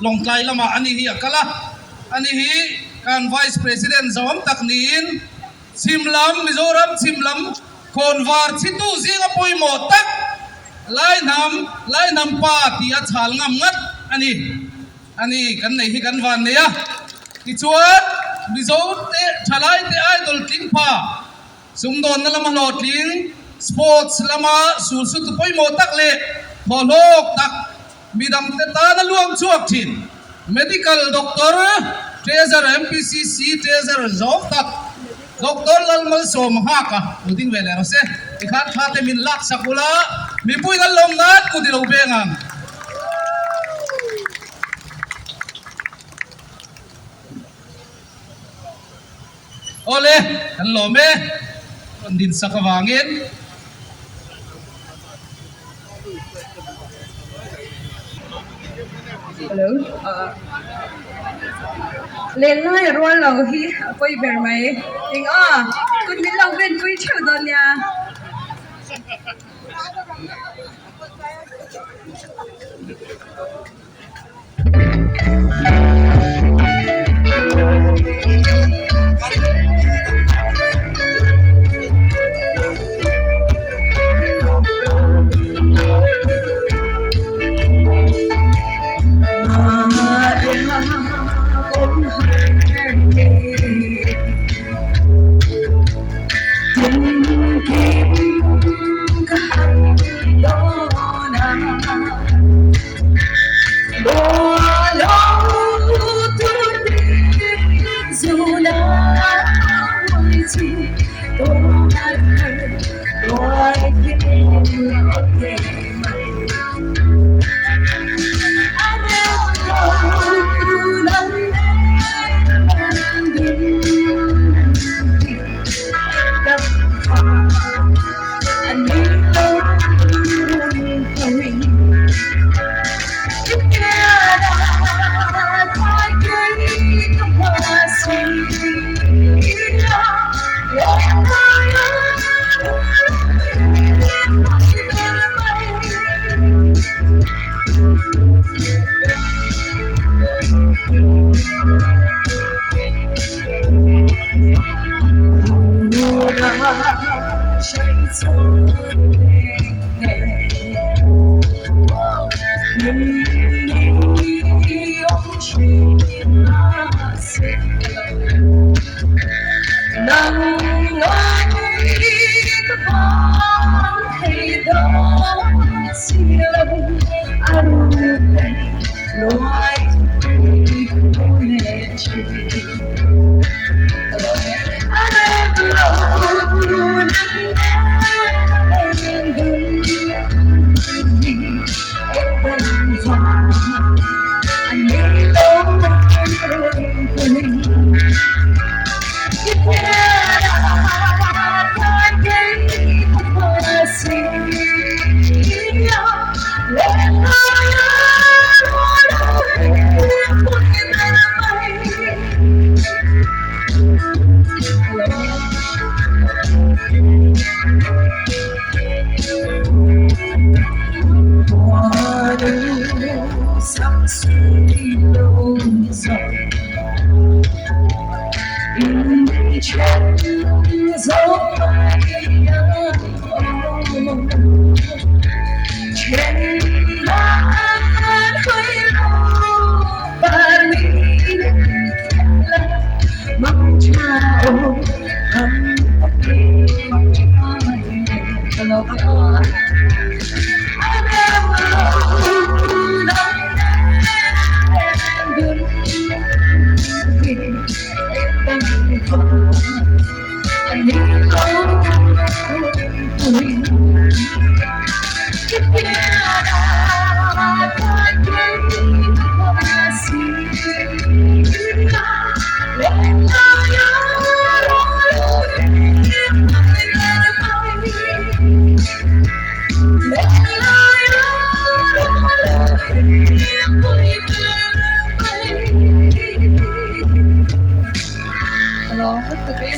Lawngtlai lamah a ni hi a kal a, a ni hi kan Vice President zawm tak niin chhim lam Mizoram chhim lam khawnvar chhitu zinga pawimawh tak Lainam Lainam pa tih a chhal ngam ngat a ni. A ni kan nei hi kan van nei a, tichuan Mizo te thalai te idol tling pha Sumdawnna lama hlawhtling, sports lama sulsutu pawimawh tak leh thawhlawk tak midangte tana luang chhuak thin Medical Doctor, Treasurer MPCC Treasurer zawng tak Doctor Lalmalsawm Nghaka lo ding ve leh rawh se. Tikhan tha te min lak sak ula, mipui kan lawm nan kut i lo veng ang. Awle, kan lawm e, rawn din sak avangin. Hello, ah len lai a rual lo hi a pawi ber mai. Eng a, kut min lo ven pui theuh dawn nia.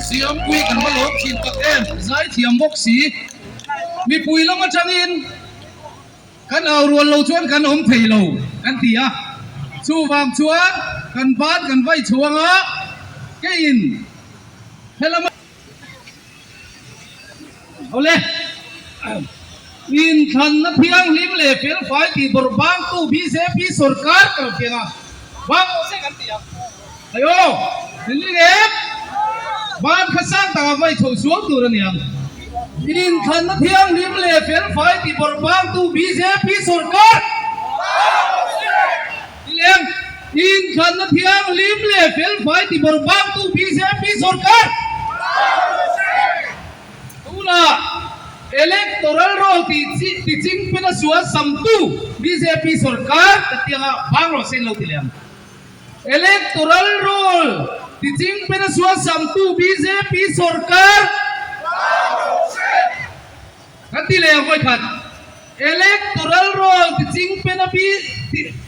Siampui kan va lawm thin tak em, zaithiam bawk si. Mipui lam atangin kan au rual lo chuan kan awm thei lo kan ti a, chuvang chuan kan ban kan vai chho anga keiin helama. Awle, inthlanna thianghlim leh felfai tih bawrh bangtu bjp sorkar ka lo piang a, bang awh se kan ti ang. Hei aw, min ring em? Ban kha sang takah vai chho sual tur a ni ang. Inthlanna thianghlim leh felfai tih bawrh bangtu bjp sorkar Ti leng, inthlanna thianghlim leh felfai ti bawrh bangtu bjp sorkar tunah electoral roll tih chi ti ching pena sual samtu bjp sorkar ka ti anga bang rawh se lo ti leh ang. Electoral roll ti ching pena sual samtu bjp sorkar Kan ti leh ang vawikhat. Electoral roll ti ching pen a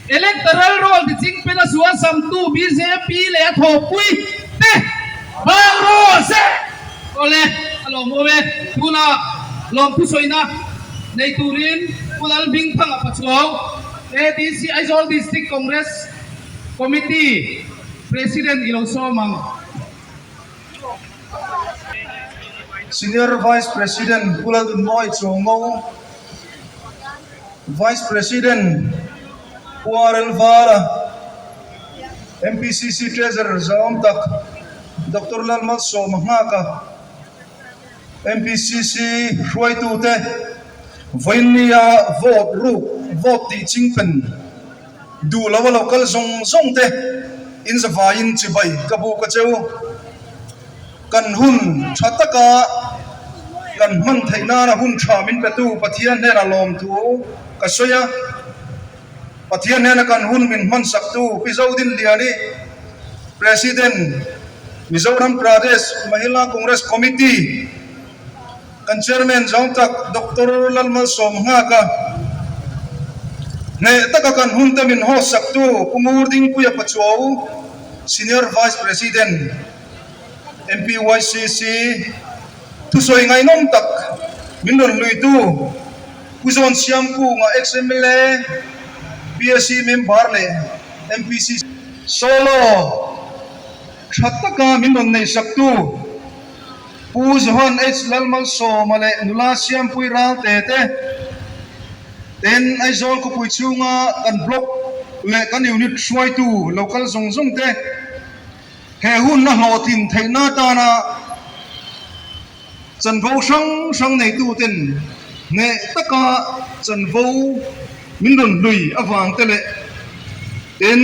Electoral roll ti ching pen a sual samtu bjp leh a thawhpui te bang rawh se! Awle, a lawmawm e. Tunah lawmthu sawina nei turin Pu Lalhmingthanga Pachuau, ADC Aizawl District Congress Committee President i lo sawm ang. Senior Vice President Pu Lalnunmawi Chuango, Vice President Pu RL Vara, MPCC Treasurer Zaawm tak Doctor Lalmalsawma Nghaka, MPCC hruaitute vawiinnia vote ruk vote tih chingpen duh lo a lo kal zawng zawng te in zavaiin chibai ka buk a cheu. Kan hun tha taka kan hman theih nana hun tha min petu Pathian hnenah lawmthu ka sawi a. Pathian hnena kan hun min hmansaktu Pi Zodinliani, President, Mizoram Pradesh Mahila Congress Committee, kan Chairman zawng tak Doctor Lalmalsawm Nghaka, hneh taka kan hun te min hawsaktu Pu Ngurdingpuia Pachuau, Senior Vice President, MPYCC, thusawi ngaihnawm tak min rawn hluitu Pu Zawn Siamkunga, ex-MLA, PSC member leh MPC solo tha taka min rawn neihsaktu Pu Johan H. Lalmalsawma leh nula Siampui Ralte te ten Aizawl khawpui chhunga kan block leh kan unit hruaitu local zawng zawng te he hunna hlawhtlin theihna atana Chanvo hrang hrang neituten hneh taka chanvo min rawn hlui avang te leh tin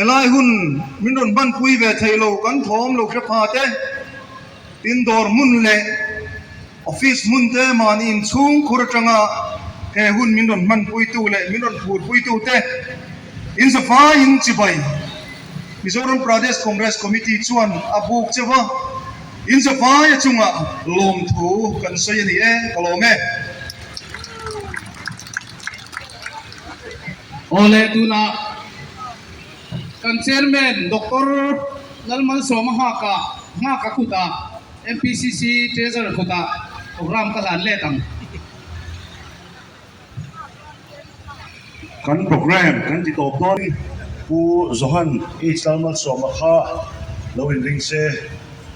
helai hun min rawn hmanpui ve thei lo kan thawm lo hre pha te, tin dawr hmun leh office hmun te mahni inchhungkhur atanga he hun min rawn hmanpuitu leh min rawn phurpuitu te in zafaiin chibai. Mizoram Pradesh Congress Committee chuan a buk cheu a, in zavaia chungah lawmthu kan sawi a ni e, ka lawm e. Awle tunah kan Chairman Doctor Lalmalsawma Nghaka Nghaka kutah MPCC Treasurer kutah program ka hlan let ang. Kan program kan ti tawp dawn Pu Johan H Lalmalsawma kha lo inring se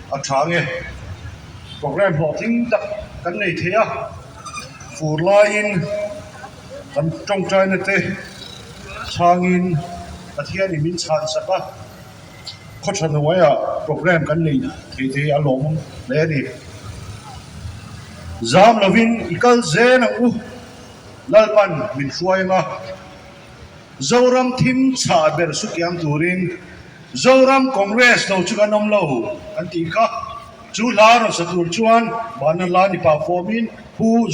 a tha nge. Program hlawhtling tak kan nei thei a, fur laiin kan tawngtaina te chhangin Pathianin min chhansak a, khaw tha hnuaiah program kan nei thei te hi a lawmawm hle a ni. Zam lovin i kal zel ang u. Lalpan min hruai anga Zoram thim chhah ber sukiang turin Zoram Congress lo chu kan awm lo kan tih kha. Chu hla rawn sa tur chuan Bana la ni pa fawmin Pu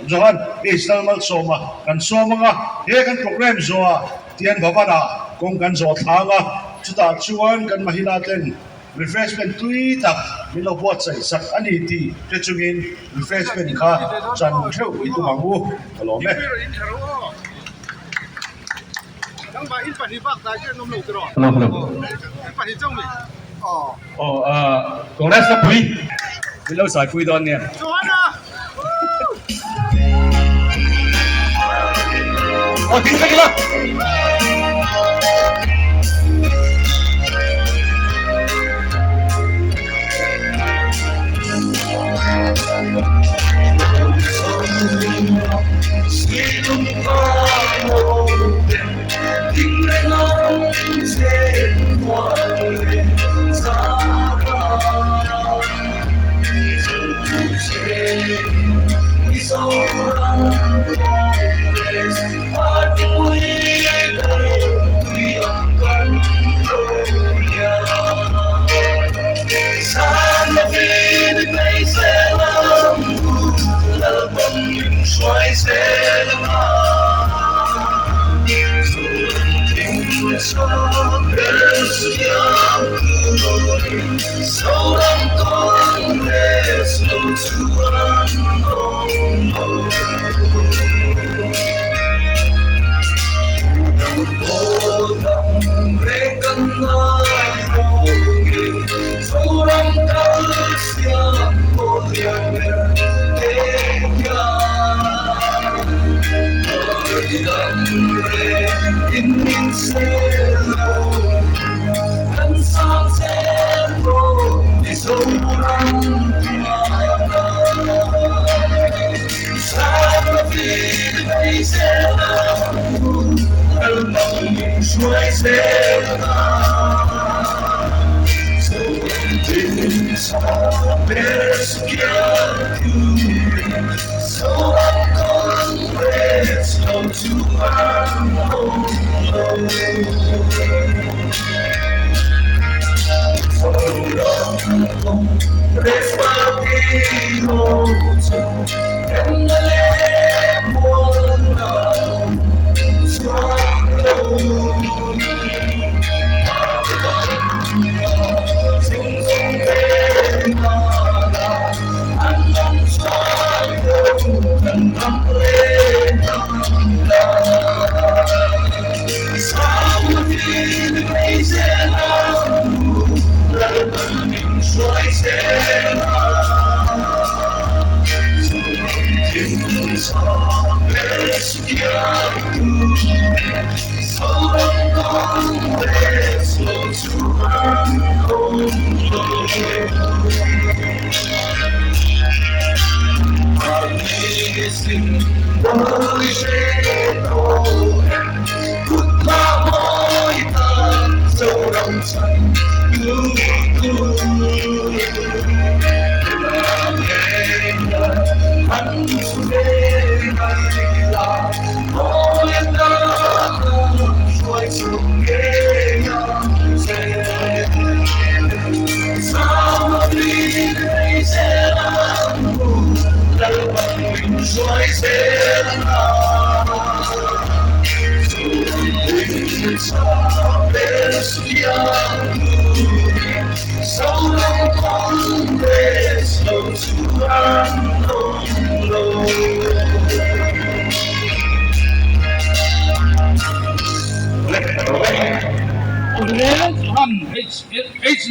Johan H Lalmalsawma kan sawm anga he kan program zawhah Tian Bhavan-ah kawng kan zawh thlang a, chutah chuan kan Mahila ten Refreshment tui tak min lo buatsaih sak a ni tih hre chungin refreshment kha chan theuh i tum ang u, ka lawm e. Hello hello. Aw Congress la pui min lo zai pui dawn nia. Aw ding vek ila.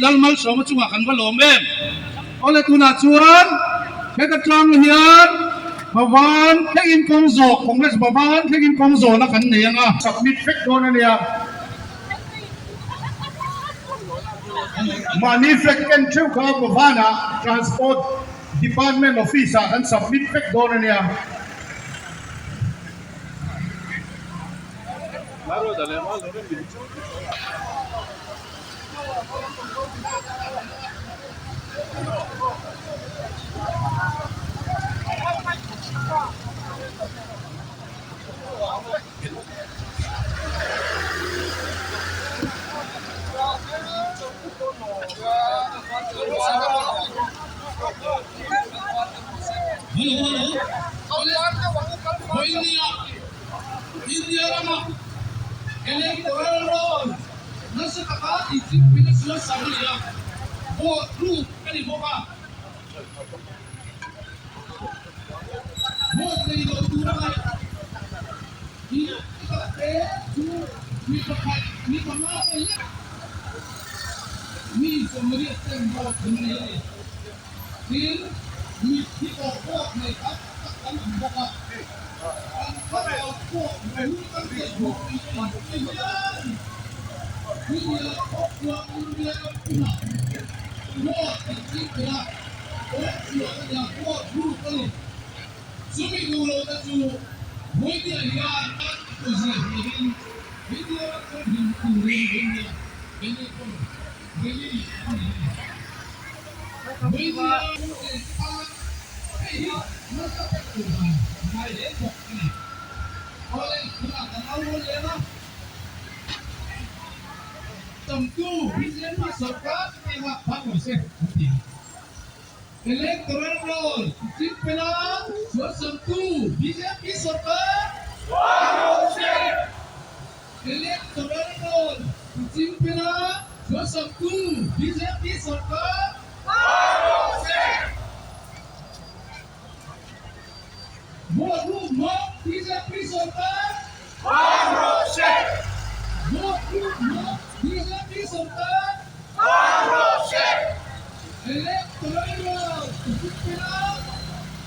Lalmalsawma chungah kan va lawm em? Awle tunah chuan heta tang hian Bhavan thlengin kawng zawh Congress Bhavan thlengin kawng zawhna kan nei ang a. Submit vek dawn a nia. Mahni flag ken theuh kha Bhavan-ah Transport Department Office-ah kan submit vek dawn a nia. India rama electoral roll nasa taka tihchingpin a sual sam a ni a, vote ruk a ni bawk a. Vote nei lo tura ngaih hi tak te chu mi pakhat mi panga vel lek. Mi 80 ten vote an nei a ni. Tin, mitthi tawh vote nei tam tak kan awm bawk a. Kan thlarau pawh lu kan hriat hmuh tih a inpe hian India khawpkhua India ram pumah vote tih ching phel a, vote chhuah a nia, vote ruk a ni. Chumi duh lo te chu Vawinia hian an kuzia hlirin India ram chhan hlim turin Vawinia Delhi pawn Delhi an nei a ni. Vawinia nen khan hei hi nasa tak tur dan a ngai hle bawk a ni. Awle, tunah kan au rual leng a. Tamtu BJP sorkar chutianga phak lo se an ti a. Electoral Roll chin pela sualsamtu bjp sorkar Electoral Roll chin pela sualsamtu bjp sorkar Vote ruk mawk bjp sorkar Vote ruk mawk bjp sorkar Electoral Roll Chhipphira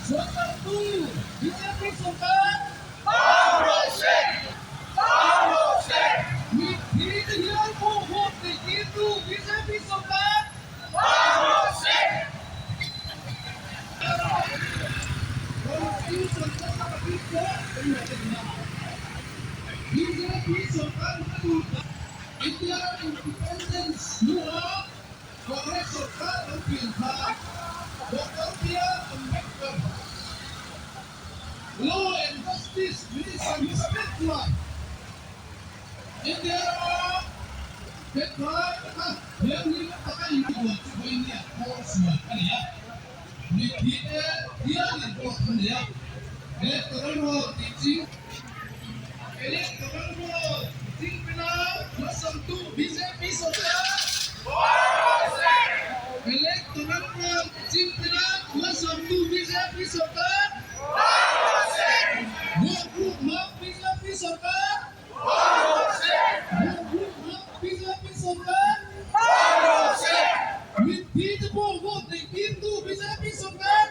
sorkartu bjp sorkar Mitthi te hian pawh vote neih tirtu bjp sorkar. BJP sorkar hmatu India Independence hnua Congress sorkar lo pian kha Doctor BR Ambedkar Law and Justice Minister hmasa chuan India rama February kha thianghlim taka inbuan chu Vawinia khawl sual a ni a, mitthi te hialin vote an nei a, Electoral Roll tih ching Electoral Roll tih ching pela hmasamtu bjp sorkar Electoral Roll tih ching pela hmasamtu bjp sorkar Vote ruk hmang bjp sorkar Mitthi te pawh vote neih tirtu bjp sorkar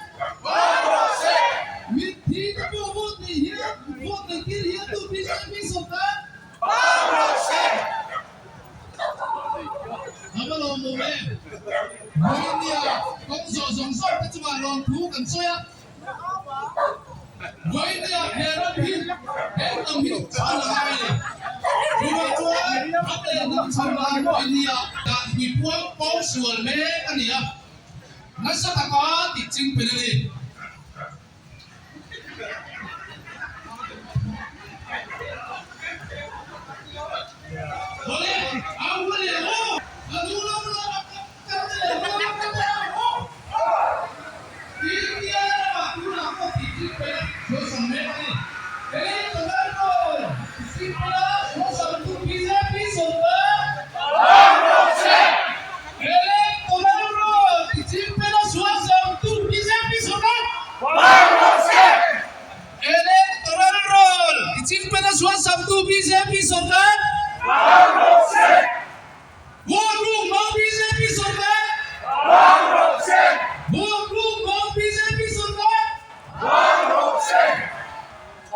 Mitthi te pawh vote neih hian vote neih tir hian tu bjp sorkar A va lawm awm em? Vawinia kawng zawh zawng zawng te chungah lawmthu kan sawi a. Vawinia he ram hi he hnam hi chhan a ngai a ni. Chuvang chuan ram leh hnam chhan nan Vawinia dan puipuang pawng sual mek a ni a, nasa taka tih ching pen a ni. Awle, au leh aw, a lu lo lo a kap. Vote ruk hmang bjp sorkar! Vang rawh se! Vote ruk hmang bjp sorkar! Vang rawh se!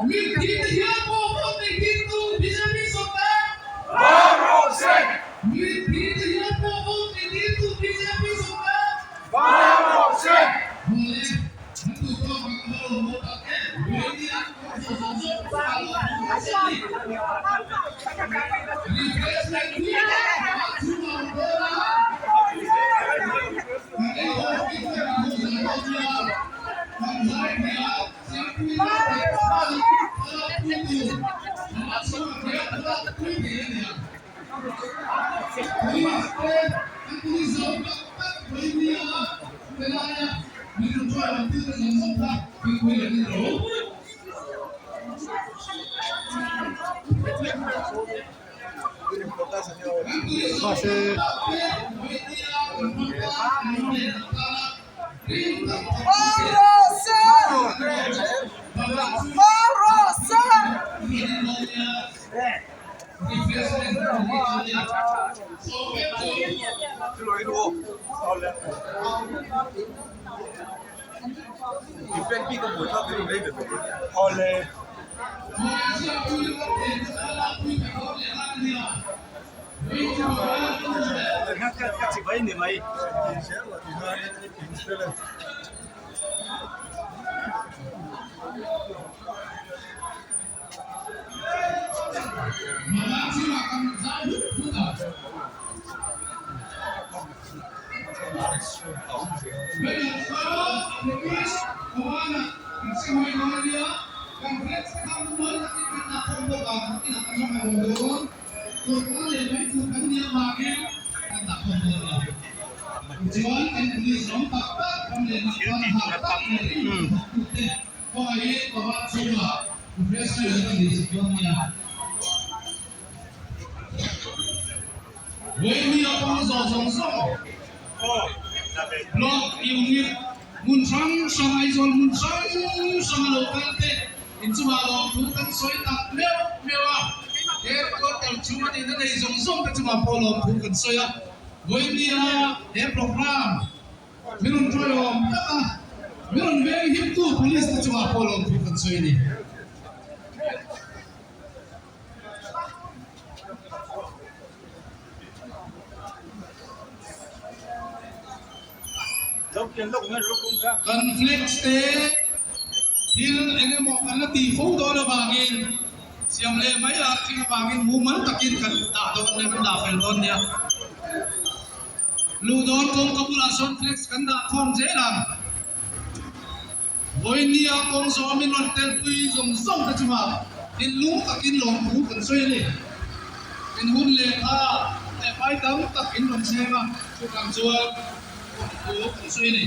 Mitthi te hian pawh vote nei tirtu bjp sorkar! Vang rawh se! Mitthi te hian pawh vote nei tirtu bjp sorkar! Vang rawh se! Mawle, an duh tawk ang ka lo haw tak em? Buaini an kawng zawh zawng zawng chu a lo haw ta che a ni. Refreshment chu a chhung ang dawn a, kan ei ho hi kan inhmu zan dawn nia. Kan zai thei a, Siampuii lal leh Chhani thlalak pui tur a chhung ang hian thlalak pui thei a ni ang. Police te an police zo tak tak mai nia helaia min rawn hruai awm tute zawng zawng kha thingpui leh in ro. Kan police zo tak tak te mai nia kan ram tan an ram leh hnam tana rim tak thawk tute. Awle. Block unit hmun hrang hrang Aizawl hmun hrang hrang a lo kal te inchungah lawmthu kan sawi tak meuh meuh a, headquarter chhung a nihna nei zawng zawng te chungah pawh lawmthu kan sawi a, vawinia he programme min rawn ṭawihawm tak a, min rawn veng himtu police te chungah pawh lawmthu kan sawi a ni. Kan flex te thil eng emaw kan la tih fo dawn avangin siam leh mai lah thing avangin mumal takin kan dah dawn nia kan dah fel dawn nia. Luh dawn kawngka bulah sawn flex kan dah khawm zel ang. Vawinia kawng zawm in rawn telpui zawng zawng te chungah thinlung takin lawmthu kan sawi a ni. In hun leh kha leh hmai tam tak in rawn cheng a, chuvang chuan lawmthu kan sawi a ni.